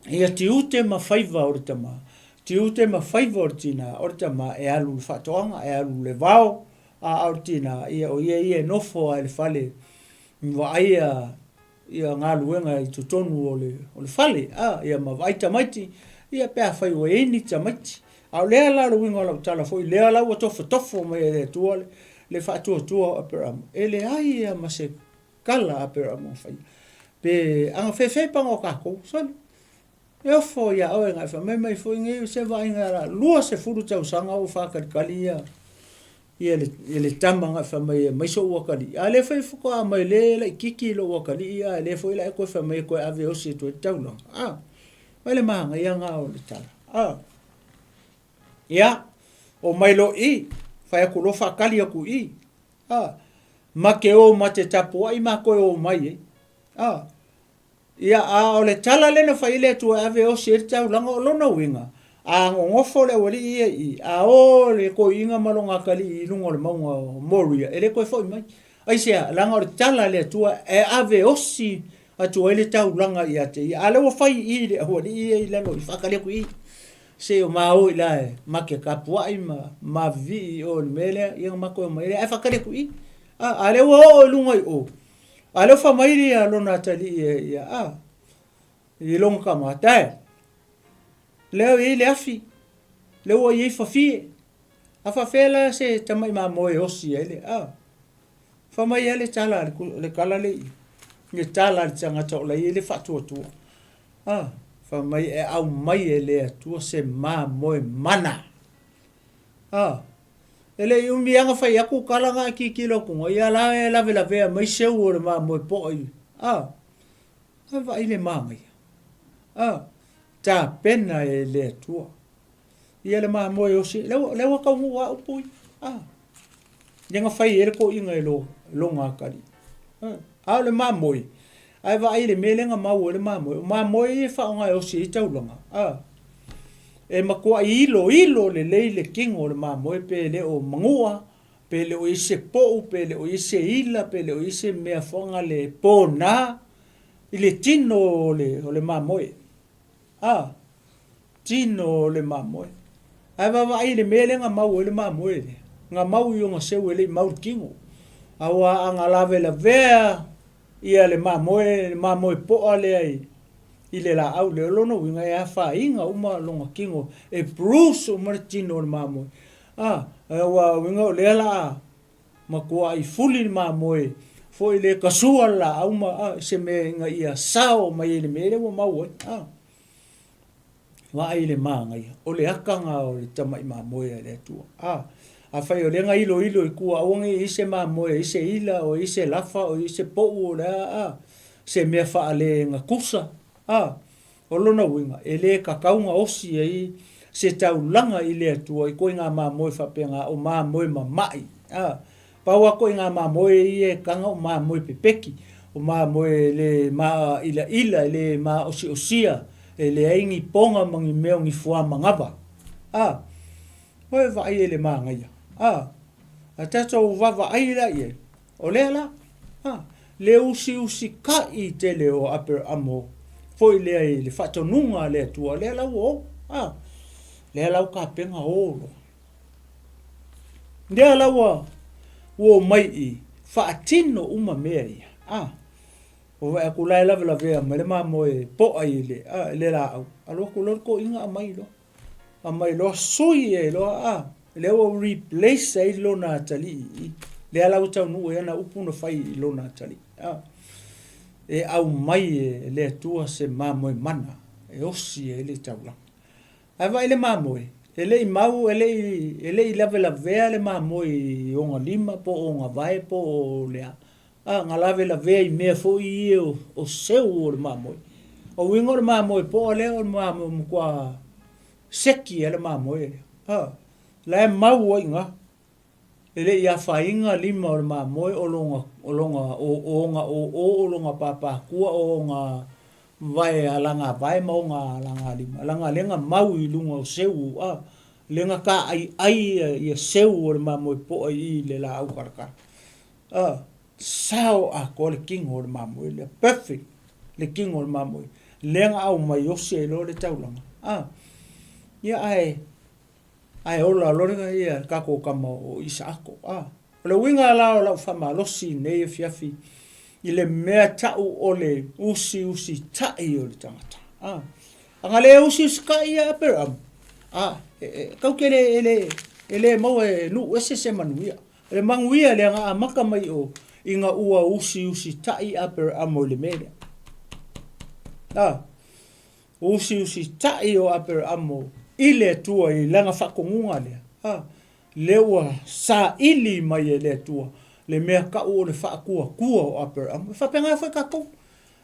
ia tiute ma faiva o le tama, tiute ma faiva o le tina, o le tama e alu i le faatoaga, e alu i le vao, a, a o le tina, ia, o ia ia e nofo lava i le fale, vaaia. ia galuega i totonu o le, o le fale, a, ia ma vaai tamaiti, ia pe afai ua i ai ni tamaiti. A o lea la o le uiga o lau tala foi, lea la ua tofotofo mai e le Atua le, le faatuatua o Aperamo, e leai ia ma se kala a Aperamo na faia. Pe agafefe paga o tatou, sole. E ofo ia oe na e fai mai mai foi nei se vaaiga la 20 tausaga o faatalitali ia ia le, ia le tama na e fai mai e aumai so'u atalii. A lea foi faatoa mai le laitiiti lou atalii ae lea foi la e toe fai mai e toe ave e osi atu ai le taulaga. A, vaai le manaia na o le tala. A, ia, omai loa i i, fai atu loa faatali atu i i. A, ma te o ma te tapuai ma toe omai ai. A, Ia, a o le tala lea na fai ai le Atua e ave e osi ai le taulaga, o lona uiga, a nonofo le aualii ia i i, a o le toeaina ma lona atalii i luga o le mauga o Moria, e le toe foi mai. Aisea? Leaga o le tala a le Atua e ave osi atu ai le taulaga ia te ia. A o lea ua fai i i le aualii ia i lalo i, faatali atu i i. Se o ma o i la e ma te tapuai ma mavivii i o i le mea lea, ia ona ma toe omai lea, ae faatali atu i i. A, a o lea ua oo i luga i o, A lea ua fai mai ia lona atalii e ia, a, i lona tama, Dad, lea ua i ai le afi, lea ua i ai fafie, a faafefea la se tamai mamoe e osi ai le, a. Fai mai lava le tala a le tala le i, le tala a le tagata o la e i ai le faatuatua. A, fai mai e aumai e le Atua se mamoe mana. A, E le i umi lava na fai atu tala na e tilotilo atu ai, ia la e lavelavea mai seu o le mamoe poa i, a, a vaai le manaia, a, tapena e le Atua ia le mamoe e osi, lea ua, lea ua taunuu lava upu ia, a, lea na fai ai le toeaina e lo, lona atalii. A, a o le mamoe, ae vaai i le mea lea na mau ai le mamoe, o mamoe ia e faaaoga e osi ai taulaga, a. E matuai iloilo lelei le tino o le mamoe pe le o manua, pe le o i ai se pou, pe le o i ai se ila, pe le o i ai se mea foagale e pona i le tino o le, o le mamoe. A, tino o le mamoe. Ae vaavaai i le mea lea na mau ai le mamoe lea, na mau i ona seu e le i mau le tino. Aua a na lavelavea ia le mamoe, le mamoe poa lea i, i le laau lea, o lona uiga e afaina uma lona tino, e bruise uma le tino o le mamoe. A, aua uiga o lea la a matuai fuli le mamoe foi le tasua le laau ma a, se mea ina ia sao mai ai le mea lea ua mau ai. A. Vaai i le manaia, o le aka na o le tamai mamoe a le Atua. A, afai o lea na iloilo i tua, aua ne i i ai se mamoe, i se ila, o i se lafa, o i se pou, o le a, a, se mea faalegatusa, a, o lona uiga, e le tatau ona osi ai se taulaga i le Atua i koiga mamoe faapena, o mamoe mama'i, a. Pau lava koiga mamoe ia e taga o mamoe pepeki, o mamoe e le maailaila, e le maosiosia, e leai ni poga ma ni mea o ni fuamanava. A, ua e vaai ai i le manaia. A, a tatou vaavaai la i ai, o lea la, a, le usiusikai tele o Aperamo foi lea i le faatonuga a le Atua, lea la ua o. A, lea la ua tapena o loa. Lea la ua ua omai i faatino uma mea ia. A, ua vaai atu la e lavelavea mai le mamoe poa i le, a, i le laau. Alu atu loa le toeaina aumai loa. Aumai loa sui ai loa, a, lea ua replace ai lona atalii i i. Lea la ua taunuu ai ana upu na fai i lona atalii. A, e aumai e le Atua se mamoe mana e osi ai le taulaga. Ae vaai le mamoe, e le i mau, e le i, e le i lavelavea le mamoe i ona lima po o ona vae po o le a. A, na lavelavea i mea foi ia o, o seu o le mamoe. O uiga o le mamoe poa lea o le mamoe matua seki lava le mamoe lea. A, la e mau ai i ina. E le i afaina lima o le mamoe o lona, o lona, o, o ona ōō, o lona pāpākua, o ona vae alagavae ma ona alagalima. Leaga lea na mau i luga o seu, a, lea na tā'ai'ai ia, ia seu o le mamoe po'a i i le lāau kalakala. A, sao atoa le tino o le mamoe lea, perfect le tino o le mamoe. Lea na aumai osi ai loa le taulaga. A, ia ae, Ae ola loa le tatou tama o Isaako. A, o le uiga la o lau faamalosi i lenei afiafi, I le mea ta'u o le usiusitai o le tagata. A, a na le usiusitai ia Aperamo, a, e, e, kau te le, e le, e le maua e nuu ese se manuia. O le manuia lea na amata mai o ina ua usiusitai Aperamo i le mea lea. A, usiusitai o Aperamo i le Atua i lana faatonuga lea. A, lea ua saili mai e le Atua le mea ta'u o le faatuatua o Aperamo. E faapena foi tatou.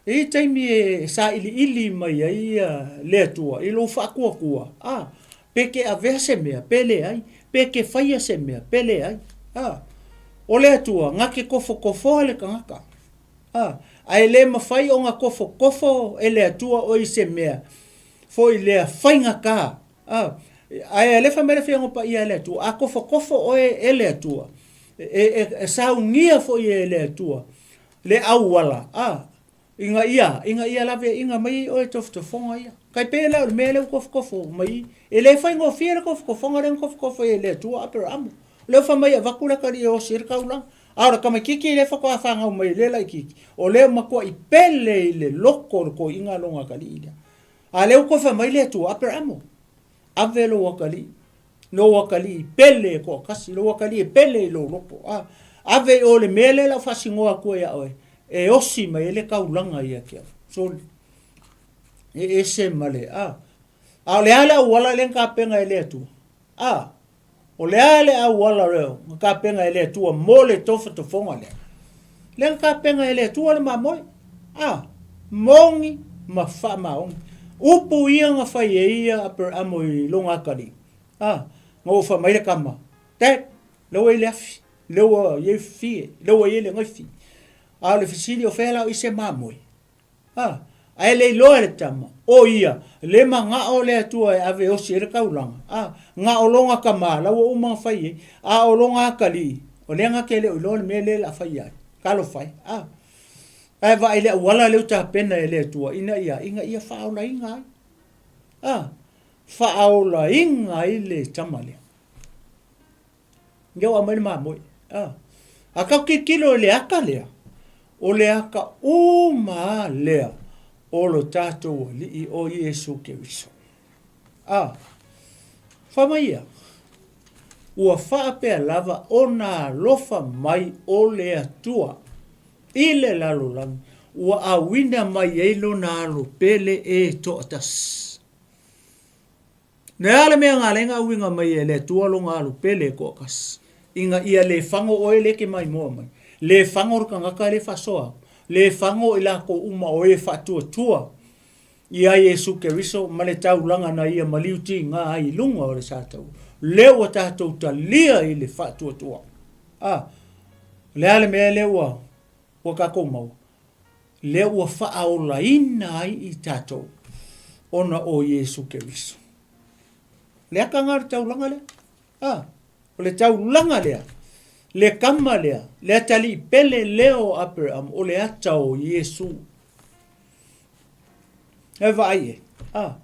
E i ai taimi e sailiili mai ai le Atua i lou faatuatua, a, pe te avea se mea, pe leai, pe te faia se mea, pe leai. A, o le Atua, na te tofotofoa le tagata. A, ae le mafai ona tofotofo e le Atua oe i se mea foi lea faigata. A, ae alefa mai le Afioga Paia a le Atua, a tofotofo oe e le Atua, e, e, e saunia foi e le Atua le auala, a, ina ia, ina ia laveaiina mai ai oe i tofotofoga ia. Tai pei la o le mea lea ua tofotofo mai, e le faigofie le tofotofoga lea na tofotofo ai e le Atua Aperamo. O lea ua fai mai e avatu le atalii e osi ai le taulaga. A o le tamaitiiti lea faatoa fanau mai lea laitiiti, o lea ua matuai pele i le loto o le toeaina lona atalii lea. A o lea ua toe fai mai le Atua, Aperamo, ave lou atalii, lou atalii pele e toatasi, lou atalii e pele i lou loto, a, ave i o le mea lea o le a ou faasinoa atu ai ia oe, e osi mai ai le taulaga ia te au. Soli. E ese ma le, a. A o le a le auala lea na tapena e le Atua? A. O le a le auala lea na tapena e le Atua mo le tofotofoga lea? Lea na tapena e le Atua le mamoe. A, moni ma faamaoni. Upu ia na fai e ia Aperamo i lona atalii. A, na ua fai mai le tama, Dad, lea ua i le afi, lea ua i ai fie, lea ua i ai le gaifi. A o le fesili, o fea la o i se mamoe? A, ae le iloa e le tama, o ia, le manao le Atua e ave e osi ai le taulaga. A, na o lona tama, la ua uma ona fai ai, a o lona atalii, o lea na te le o iloa le mea lea o le a fai ai. Talofa e. A, ae vaai i le auala lea ua tapena e le Atua ina ia, ina ia faaolaina ai. A, faaolaina ai le tama lea. Ia ua aumai le mamoe. A, a tatou tilotilo i le ata lea, o le ata uma lava lea o lo tatou Alii o Iesu Keriso. A, fai mai ia, ua faapea lava ona alofa mai o le Atua i le lalolagi, ua auina mai ai lona alo pele e toatasi. Le a le mea na ala ai na auina mai e le Atua lona alu pele e toatasi, ina ia le fago oe lea e te maimoa mai, le fago le tagata lea e faasoa atu, le fago i latou uma o e faatuatua ia Iesu Keriso ma le taulaga na ia maliu tiga ai i luga o le sa taua, lea ua tatou talia i le faatuatua. A, o le a le mea lea ua, ua tatou maua? Lea ua faaolaina ai i tatou ona o Iesu Keriso. O le aka lena o le taulaga lea. A, o le taulaga lea, le kama lea, le atalii pele lea o Aperamo, o le ata o Iesu. E vaai e. A,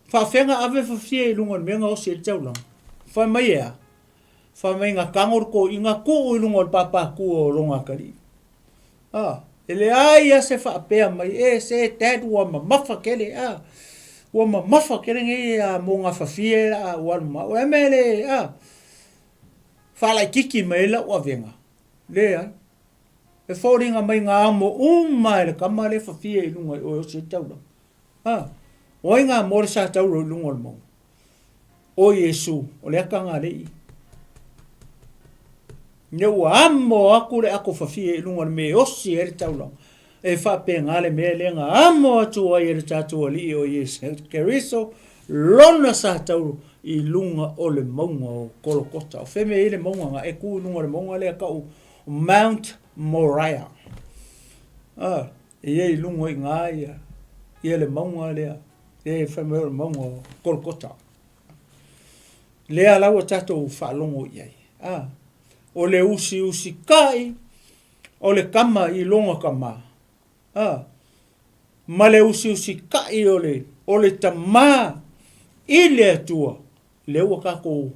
faafea na ave fafie i luga o le mea na osi ai le taulaga. Fai mai e a? Fai mai na tago le toeaina tuu i luga o le pāpātua o lona atalii. A, e leai lava se faapea mai, e se dad ua mamafa tele, a, ua mamafa tele nei a mo gafafie la ua alu ma au. E mea le, a, faalaititi mai ai lau avega. Leai. E foliga mai na amo uma e le tama lea e fafie i luga i o e osi ai le taulaga. A, o ai na mo le sa tauro i luga o le mauga? O Iesu, o le ata na lei. Ina ua amo atu le ato fafie i luga o le mea e osi ai le taulaga, e faapena le mea lea na amo atu ai e le tatou Alii o Iesu Keriso lona sa tauro i luga o le mauga o Kolokota. O fea mea e i ai le mauga na e ku i luga o le mauga lea tau Mount Moriah. Ah, e i ai i luga i ina ia, ia le mauga lea, e fai mai o le mauga o Kolokota. Lea la ua tatou faalogo i ai. A, o le usiusitai o le tama i lona tama. A, ma le usiusitai o le, o le tama i le Atua, lea ua tatou,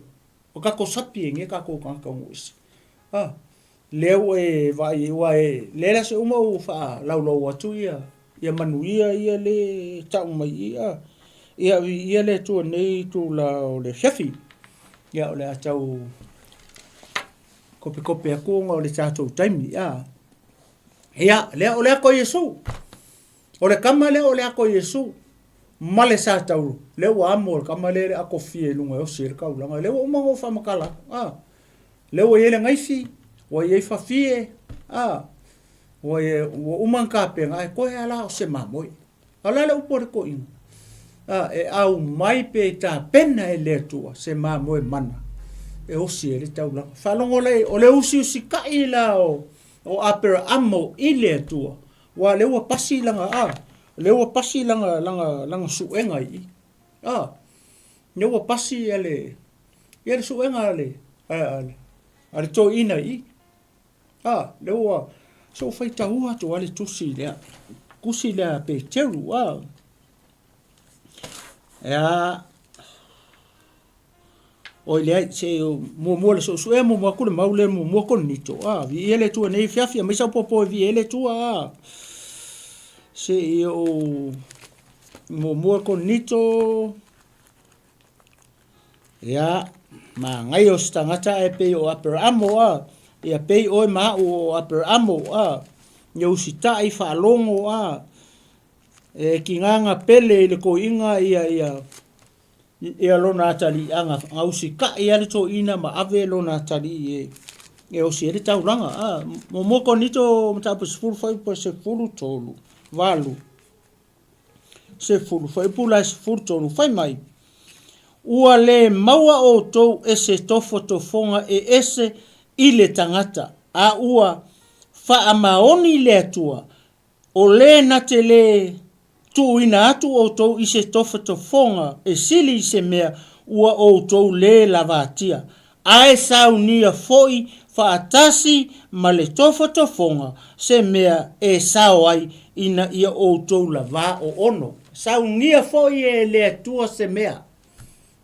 ua tatou sapi ai nei tatou tagata o nuu ese. A, Lea ua e vaai ai, aua e leai la se uma ua faalaulau atu ia ia manuia ia le tau mai i a. Ia viia le Atua i lenei itula o le afiafi. Ia o le a tau kopekope atu ona o le tatou taimi a. Ia, lea o le ato a Iesu. O le tama lea o le ato a Iesu ma le satauro, lea ua amo le tama lea le atofie i luga e osi ai le taulaga. Lea ua uma ona ou faamatala atu. A. Lea ua i ai le gaifi, ua i ai fafie, a, ua, ua uma ona tapena, ae toe lava la o se mamoe. A o le a le upu a le toeaina? A, e aumai pe tapena e le Atua se mamoe mana e osi ai le taulaga. Faalogo lea, o le usiusitai la o, o Aperaamo i le Atua, aua o lea ua pasi lana, a, o lea ua pasi lana, lana, lana suega i i. A, lea ua pasi ia le, ia le suega a le, a le, a le toeaina i i. A, lea ua, se ua faitaua atu lava le tusi lea, tusi lea a Peteru, a. Ia, oi leai, se muamua le suesuea muamua atu le mau lea muamua Korinito, a, viia le Atua nei afiafi, aumai sau popo e viia ai le Atua, a. Se i ou muamua Korinito, Ia, manaia o se tagata ae pei o Aperaamo, a. Ia pei oe ma a'u o Aperaamo, a. Ia usitai, faalogo, a. E tigaga pele i le toeaina ia, ia, ia lona ataliiaga, na usitai lava le toeaina ma ave lona atalii e, e osi ai le taulaga, a. Muamua Korinito mataupu e 10 fuaiupu e 13, 8. 10, fuaiupu la e 13, fai mai, Ua le maua outou e se tofotofoga e ese i le tagata, a ua faamaoni le Atua, o le na te le tuuina atu outou i se tofotofoga e sili i se mea ua outou le lavatia, ae saunia foi faatasi ma le tofotofoga se mea e sao ai ina ia outou lavā oono. Saunia foi e le Atua se mea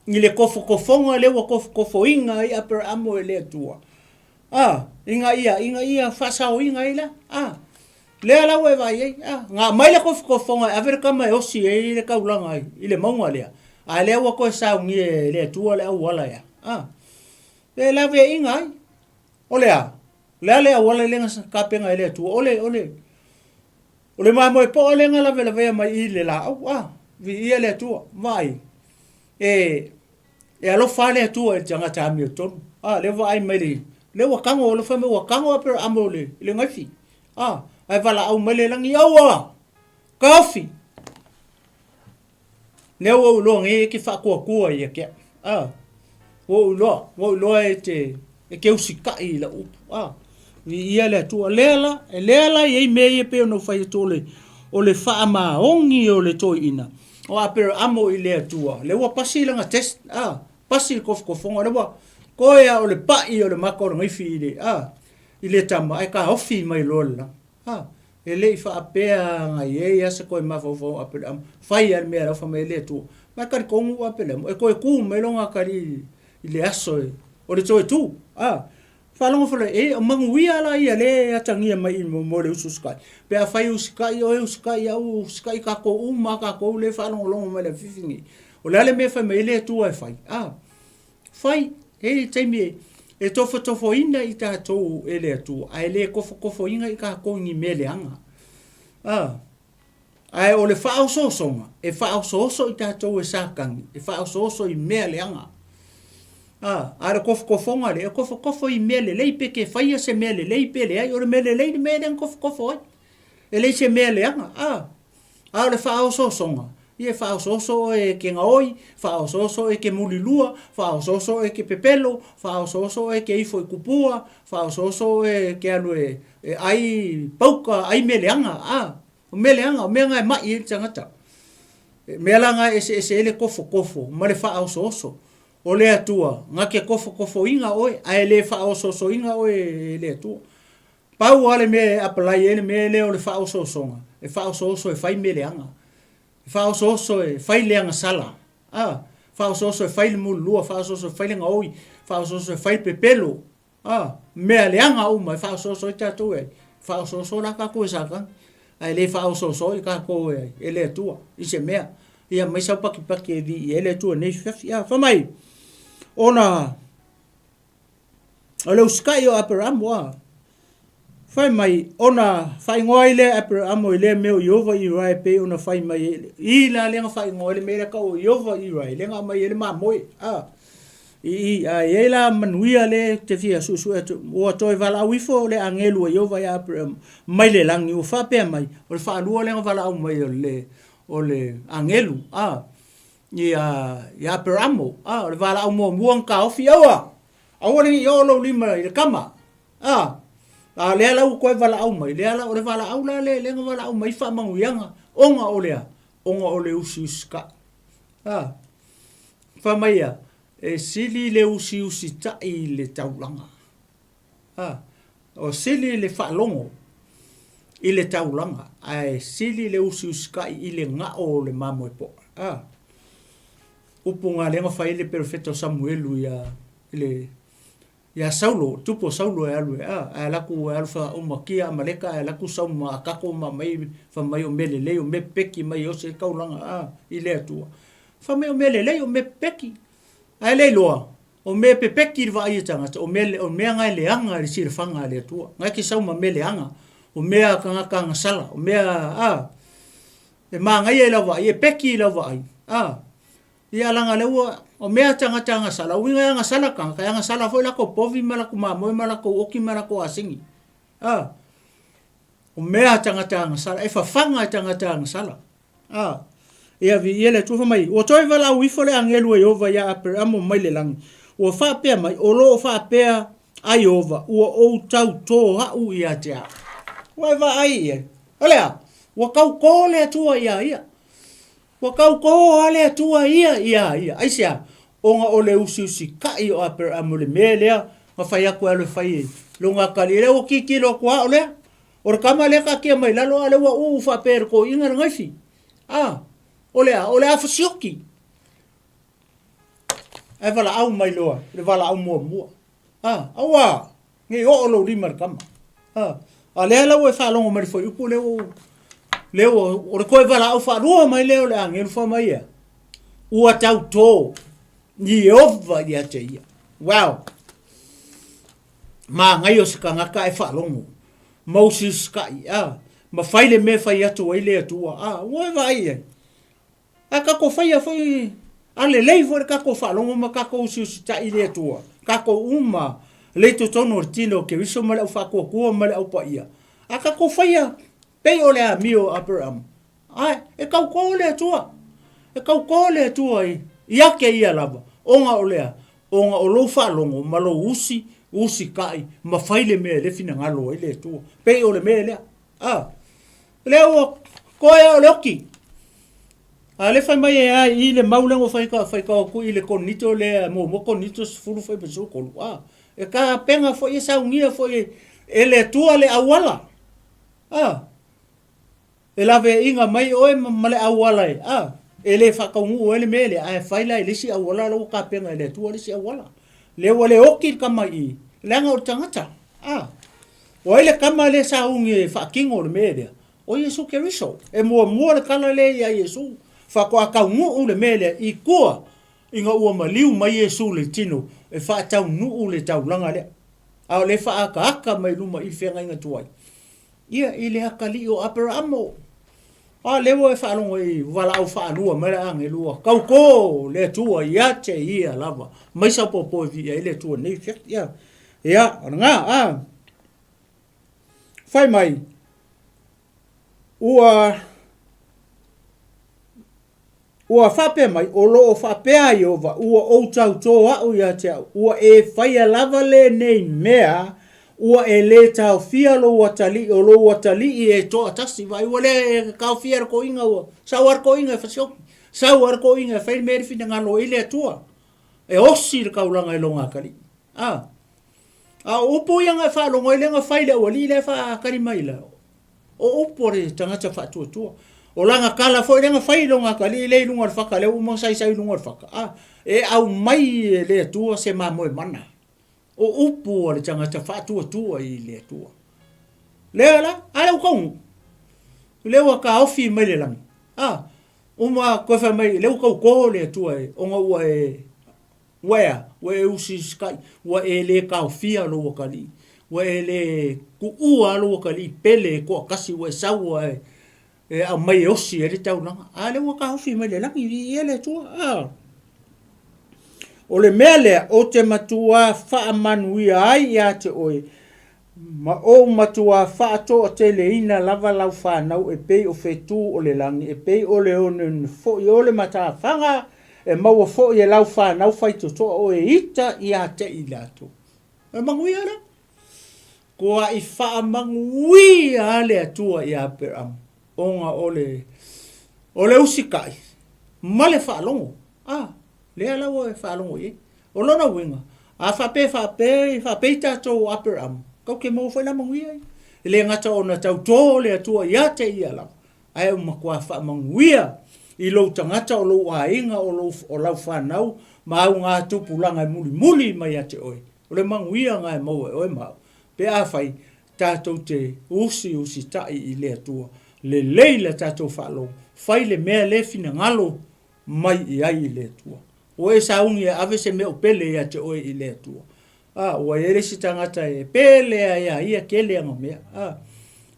i le tofotofoga lea ua tofotofoina ai Aperaamo e le Atua, a, ina ia, ina ia faasaoina ai la, a. Lea la ua e vaai ai, a, na aumai le tofotofoga e ave le tama e osi ai le taulaga i le mauga lea, a lea ua toe saunia e le Atua le auala ea, a, e laveaiina ai. O le a? O le a le auala lea na tapena e le Atua? O le, o le, o le mamoe poa lea na lavelavea mai i le laau, a, viia le Atua, vaai, e, E alofa lava le Atua i le tagata amiotonu. A, lea ua vaai mai le, lea ua tago, lea fai mai ua tago Aperaamo i le, i le gaifi. A, ae valaau mai le lagi, aua! Taofi! Lea ua ou iloa nei e te faatuatua ia te au. A, ua ou iloa, ua ou iloa e te, e te usitai i lau upu. A, viia le Atua. Lea la, lea la e i ai mea ia pei ona ou fai atu o le, o le faamaoni o le toeaina. O Aperaamo i le Atua, lea ua pasi lana test, a, pasi le tofotofoga, lea ua toe a o le pa'i o le mata o le gaifi i le, a, i le tama, ae taofi mai loa le lagi. A, e le i faapea na i ai a se toe mafaufau o Aperaamo, fai a le mea la ua fai mai ai le Atua. Ma e talitonu ua Aperaamo, e toe tu mai lona atalii i le aso e, o le toe tu, a. Faalogo foi lea, e, o manuia la ia lea e atagia mai i mo le usu usitai. Pe afai e usitai oe, usitai au, usitai tatou uma a tatou lea e faalogologo mai i le afiafi nei. O le a le mea e fai mai ai le Atua e fai? A, fai. E i ai le taimi e, e tofotofoina i tatou e le Atua, ae le tofotofoina i tatou i ni mea leaga. A, Ae o le faaosoosoga, e faaosooso i tatou e Satani, e faaosooso i mea leaga. A, a o le tofotofoga lea, e tofotofo i mea lelei pe te faia se mea lelei pe leai, o le mea lelei le mea lea na tofotofo ai. E leai se mea leaga. A, a o le faaosoosoga, ia e faaosooso oe e te gaoi, faaosooso oe e te mulilua, faaosooso oe e te pepelo, faaosooso oe e te ifo i tupua, faaosooso oe e te alu e, e ai pauka, ai mea leaga. A, O mea leaga, o mea na e ma'i ai le tagata. E mea la na e eseese ai le tofotofo ma le faaosooso. O le Atua, na te tofotofoina oe, ae le faaosoosoina oe e le Atua. Pau lava le mea e apply ai le mea lea o le faaosoosoga, e faaosooso e fai mea leaga. E faaosooso e fai le agasala. A, faaosooso e fai le mulilua, faaosooso e fai le gaoi, faaosooso e fai le pepelo. A, mea leaga uma e faaosooso ai tatou e ai? Faaosooso la tatou e Satani, ae le faaosooso ai tatou e, e le Atua i se mea. Ia aumai sau patipati e viia ai le Atua i lenei afiafi. A, fai mai, ona o le usitai o Aperamo, a, fai mai, ona faaigoa ai lea e Aperamo i lea mea o Ieova Irae e pei ona fai mai ai, i la lea na faaigoa ai le mea lea tau o Ieova Irae, lea na aumai ai le mamoe, a, i i, a i ai la manuia lea e te fia suesue atu, ua toe valaau ifo le agelu a Ieova ia Aperamo mai le lagi, ua faapea mai, o le faalua lea na valaau mai o le, o le agelu, a, ia, ia Aperamo, a, o le valaau muamua na taofi, aua, aua ne i oo lou lima i le kama, a, a lea la ua toe valaau mai, lea la, o le valaau la lea, lea na valaau mai faamanuiaga, ona o le a? Ona o le usiusitai. A, fai mai ia, e sili le usiusitai i le taulaga. A, o sili le faalogo i le taulaga, ae sili le usiusitai i le gao o le mamoe poa. A, upu na lea na fai ai le perofeta o Samuelu ia, le, ia Saulo, tupu o Saulo e alu e, a, ae alu atu e alu faaumatia Amaleka, ae alu atu sau ma Akako ma aumai, fai mai o mea lelei, o mea pepeki mai e osi ai taulaga, a, i le Atua. Fai mai o mea lelei, o mea pepeki. Ae le iloa, O mea pepeki i le vaai a tagata, o mea, o mea na e leaga i le silafaga a le Atua. Na e te sau ma mea leaga, o mea a tagata agasala, o mea, a, e manaia i lau vaai, e peki i lau vaai, a. Ia leaga lea ua, o mea a tagata agasala, o uiga e agasala tagata, e agasala foi latou povi ma latou mamoe ma latou oti ma latou asini, a. O mea a tagata agasala, e fafaga e tagata agasala. A, ia viia le Atua. Fai mai, ua toe valaau ifo le agelu a Ieova iā Aperamo mai le lagi, ua faapea mai, O lo o faapea a Ieova, ua ou tautō aʻu ia te au. Ua e vaai i ai? O le a? Ua tautō le Atua iā ia. Ua tautō a le Atua ia iā ia. Aisea? Ona o le usiusikaʻi o Aperamo i le mea lea na fai atu e alu e fai e lona atalii. Lea ua tilotilo atu lava o lea. O le tama lea taatia mai lalo a lea ua uu faapea e le toeaina le naifi. A, o le a? O le a fasioki. Ae valaau mai loa le valaau muamua. A, aua, ne i oo lou lima i le tama. A, a lea la ua e faalogo mai le fuaiupu lea ua, lea ua, o le toe valaau faalua mai lea o le agelu fai mai ia, ua tautō Ieova ia te ia. Wow! Manaia o se tagata e faalogo ma usiusikai, a, ma fai le mea e fai atu ai le Atua, a, ua e vaai i ai. A tatou faia foi, a lelei foi le tatou faalogo ma tatou usiusitai i le Atua, tatou uma le i totonu o le tino o Keriso ma le au faatuatua ma le au paia, a tatou faia pei o le amio o Aperamo, Ae, e tautō le Atua, e tautō le Atua i, i ake ia lava, ona o le a? Ona o lou faalogo ma lou usi, usitai, ma fai le mea e le finagalo ai le Atua. Pei o le mea lea. A, lea ua koe a o le oki. A le fai mai e a i le mau lea ua fai ka fai ka atu i le Korinito lea muamua Korinito 10 fai ma 13. A, e tapena foi e saunia foi e le Atua le auala. A, E laveaiina mai oe ma le auala e, a, e le faataunuu ai le mea lea, ae fai la i le isi auala la ua tapena e le Atua le isi auala. Lea ua le oti le tama i i, leaga o le tagata, a. O ai le tama lea e sauni e faatino le mea lea? O Iesu Keriso. E muamua le tala lea ia Iesu, faatoa taunuu le mea lea i tua ina ua maliu mai Iesu le tino e faataunuu le taulaga lea. A o lea e faaataata mai luma i le feagaiga tuai. Ia, i le atalii o Aperaamo. A lea ua e faalogo i valaau faalua mai le agelu ua tautō le Atua ia te ia lava. Mai sau popo e viia ai le Atua nei fiafi. Ia, ia, o lena, a. Fai mai, ua Ua faapea mai, O lo o faapea a Ieova, ua ou tautō aʻu ia te au, ua e faia lava lenei mea, ua e lē taofia lou atalii, o lou atalii e toatasi. Vaai, ua lē taofia e le toeaina, ua sau lava le toeaina e fasioki, sau lava le toeaina e fai le mea e le finagalo ai le Atua, e osi le taulaga i lona atalii. A, a o upu ia na e faalogo ai lea na fai i le aualii lea e faatali mai la, O upu a le tagata faatuatua. O lana tala foi lea na fai i lona atalii lea i luga o le fata, lea ua uma ona saisai i luga o le fata, a, e aumai e le Atua se mamoe mana. O upu a le tagata faatuatua i le Atua. Lea la, a lea ua taunuu. Lea ua taofi mai le lagi. A, uma toe fai mai, lea ua tauto le Atua e, ona ua e, ua e a? Ua e usiusitai, ua e le taofia lou atalii, ua e le tuua lou atalii pele e toatasi, ua e sau lava e aumai e osi ai le taulaga. A lea ua taofi mai le lagi, viia le Atua. A. O le mea lea ou te matuā faamanuia ai ia te oe, ma ou matuā faatoateleina lava lau fanau e pei o fetu o le lagi, e pei o le oneone foi o le matafaga, e maua foi e lau fanau faitotoa o e ita ia te i latou. O le manuia lea. Kua i faamanuia a le Atua ia Aperamo, ona o le, o le usitai ma le faalogo. A, lea la ua e faalogo i ai. O lona uiga, a faapea e faapea, faapei tatou o Aperamo, tatou te maua foi la manuia ia. E le gata ona tauto le Atua ia te ia lava, ae ua matua faamanuia i lou tagata, o lou aiga, o lou, o lau fanau, ma au gatupulaga e mulimuli mai ia te oe. O le manuia na e maua e oe ma au, pe afai tatou te usiusitai i le Atua, lelei la tatou faalogo, fai le mea le finagalo mai i ai i le Atua. Ua e sauni e ave se mea o pele ia te oe i le Atua. A, ua i ai le isi tagata e pele a ia ia tele ana mea. A,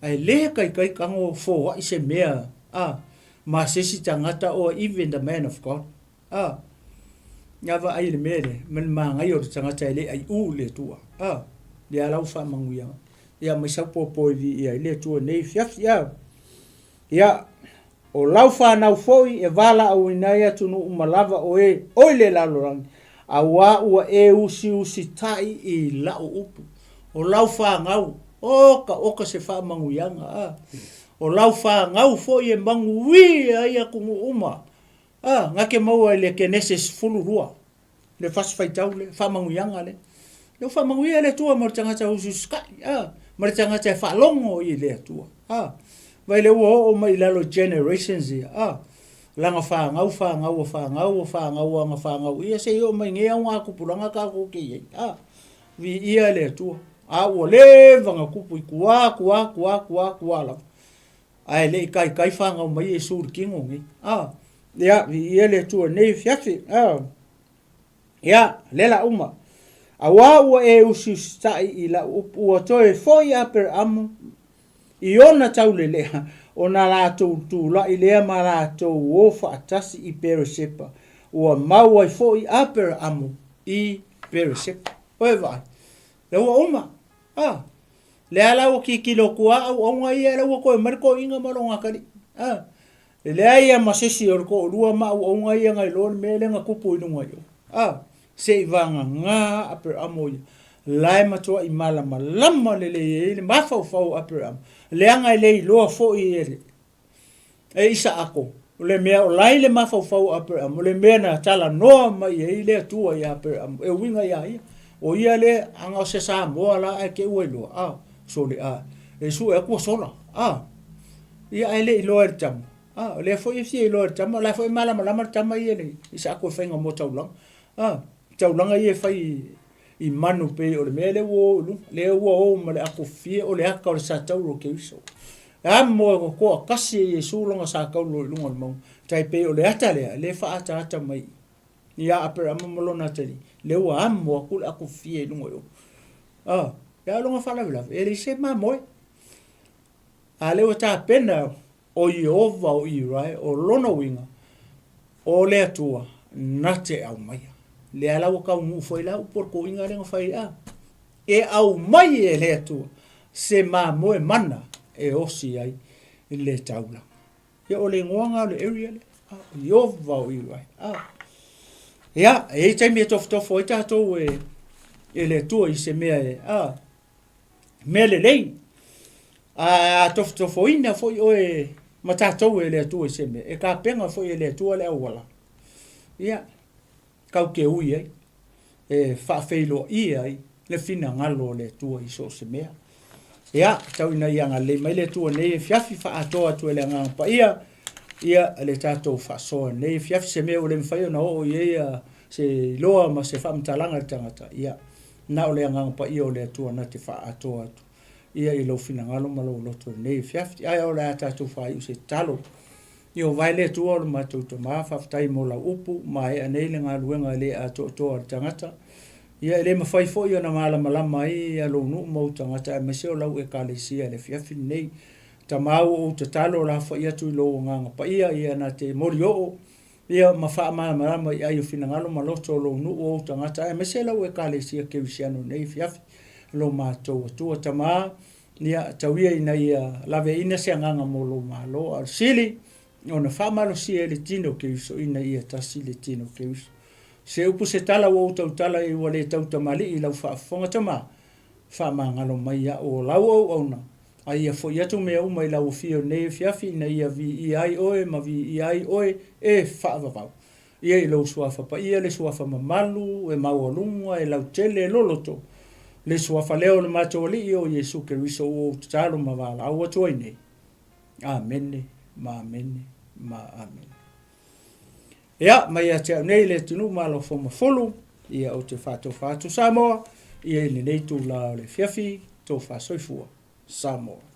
ae le taitai tago foai se mea, a, ma se isi tagata or even the man of God. A, na vaai i le mea lea, ma le manaia o le tagata e le aiu i le Atua. A, lea la ua faamanuia. Ia mai sau popo e viia ai le Atua nei afiafi. A, ia, O lau fanau foi e valaauina ai atunuu uma lava o e oi le lalolagi, auā ua e usiusitai i lau upu. O lau fanau, oka oka se faamanuiaga, a. O lau fanau foi e manuia ai atunuu uma, a. Na te maua i le Kenese 12. Le fasi faitau lea, faamanuiaga lea. Lea ua faamanuia le Atua mo le tagata usiusitai, a, ma le tagata e faalogo i le Atua, a. Vai lea ua oo mai i lalo i generations ia, a, lana fanau, fanau a fanau a fanau a ana fanau ia seia oo mai i nei augatupulaga tatou te i ai, a. Viia le Atua. A ua leva ona tupu i tua, tua, tua, tua, tua lava. Ae le i taitai fanau mai Iesu i le tino nei. A, ia, viia le Atua i lenei afiafi. A, ia, lea la uma. Auā ua e usiusitai i lau upu, ua toe foi Aperamo i ona taulelea, ona latou tulai lea ma latou o faatasi i Peresepa, ua mau ai foi Aperamo i Peresepa. Oi vaai, lea ua uma. A, lea la ua tilotilo atu a auauna ia, lea ua toe mai le toeaina ma lona atalii. A, e leai lava ma se isi o le toalua ma auauna ia na iloa le mea lea na tupu i luga i o. A, se i vagana Aperamo ia, la e matuai malamalama lelei ai le mafaufau o Aperamo, leaga e le iloa foi e le E Isaako, o le mea o la i le mafaufau o Aperamo, o le mea na talanoa mai ai le Atua ia Aperamo, e uiga ia ia. O ia le aga o se Samoa la ae te ua iloa, a, sole, a, e sue atu ua sola, a. Ia ae le iloa e le tama, a, o lea foi e fia iloa e le tama, o la foi e malamalama le tama ia le Isaako e faiga mo taulaga, a, taulaga ia e fai i manu pei o le mea lea ua o i luga, lea ua o ma le akofie o le aka o le satauro o Keriso. E amo e toatasi e Iesu lona satauro i luga o le mauga, tai pei o le ata lea, lea e faaataata mai ia Aperama ma lona atalii, lea ua amo atu le akofie i luga i o. A, a o lona faalavelave, e leai se mamoe. A lea ua tapena O Ieova o Israel, o lona uiga, o le Atua na te aumaia. Lea la ua taunuu foi la upu o le toeaina lea na fai ai, e aumai e le Atua se mamoe mana e osi ai le taulaga. Ia o le igoa lena o le area lea, o Ieova o Israel. Ia, e i ai taimi e tofotofo ai tatou e, e le Atua i se mea e, a, mea lelei. A tofotofoina foi oe ma tatou e le Atua i se mea, e tapena foi e le Atua le auala, ia, tatou te ui ai, e faafeiloaia ai le finagalo o le Atua i so o se mea. Ia, tau ina ia agalelei mai le Atua nei afiafi, faaatoa atu e le Agaga Paia, ia le tatou faasoa nei afiafi, se mea ua le mafai ona oo i ai se iloa ma se faamatalaga i le tagata, ia. Na o le Agaga Paia o le Atua na te faaatoa atu ia i lou finagalo ma lou loto i lenei afiafi. Ae o le a tatou faaiu se tatalo. Ieova e le Atua o le matou Tama, faafetai mo lau upu, maea nei le galuega e le atoatoa a le tagata. Ia e le mafai foi ona malamalama ai ia lou nuu ma ou tagata aemaise o lau Ekalesia i le afiafi lenei. Tama ua ou tatalo lafoai atu i lou Agaga Paia ia na te molioo ia ma faamalamalama i ai o finagalo ma loto o lou nuu o ou tagata aemaise lau Ekalesia Kerisiano i lenei afiafi. Lo matou Atua Tama, ia tau ia ina ia laveaiina se agaga mo lou Malo, a o le sili ona faamalosia e le tino o Keriso ina ia tasi le tino o Keriso. Se upu se tala ua ou tautala i ua le tautamalii i lau faafofoga Tama, faamagalo mai au o lau auauna, a ia foi atu mea uma i lau afio i lenei afiafi ina ia viia ai oe ma viia ai oe e faavavau. Ia i lou suafa paia le suafa mamalu e maualuga e lautele e loloto, le suafa lea o le matou Alii o Iesu Keriso ua ou tatalo ma valaau atu ai nei. Amene ma amene ma amene. Ia, mai ia te au nei le atunuu ma alofa mafulu, ia ou te faatofa atu Samoa, ia i lenei itula o le afiafi, tofa soifua, Samoa.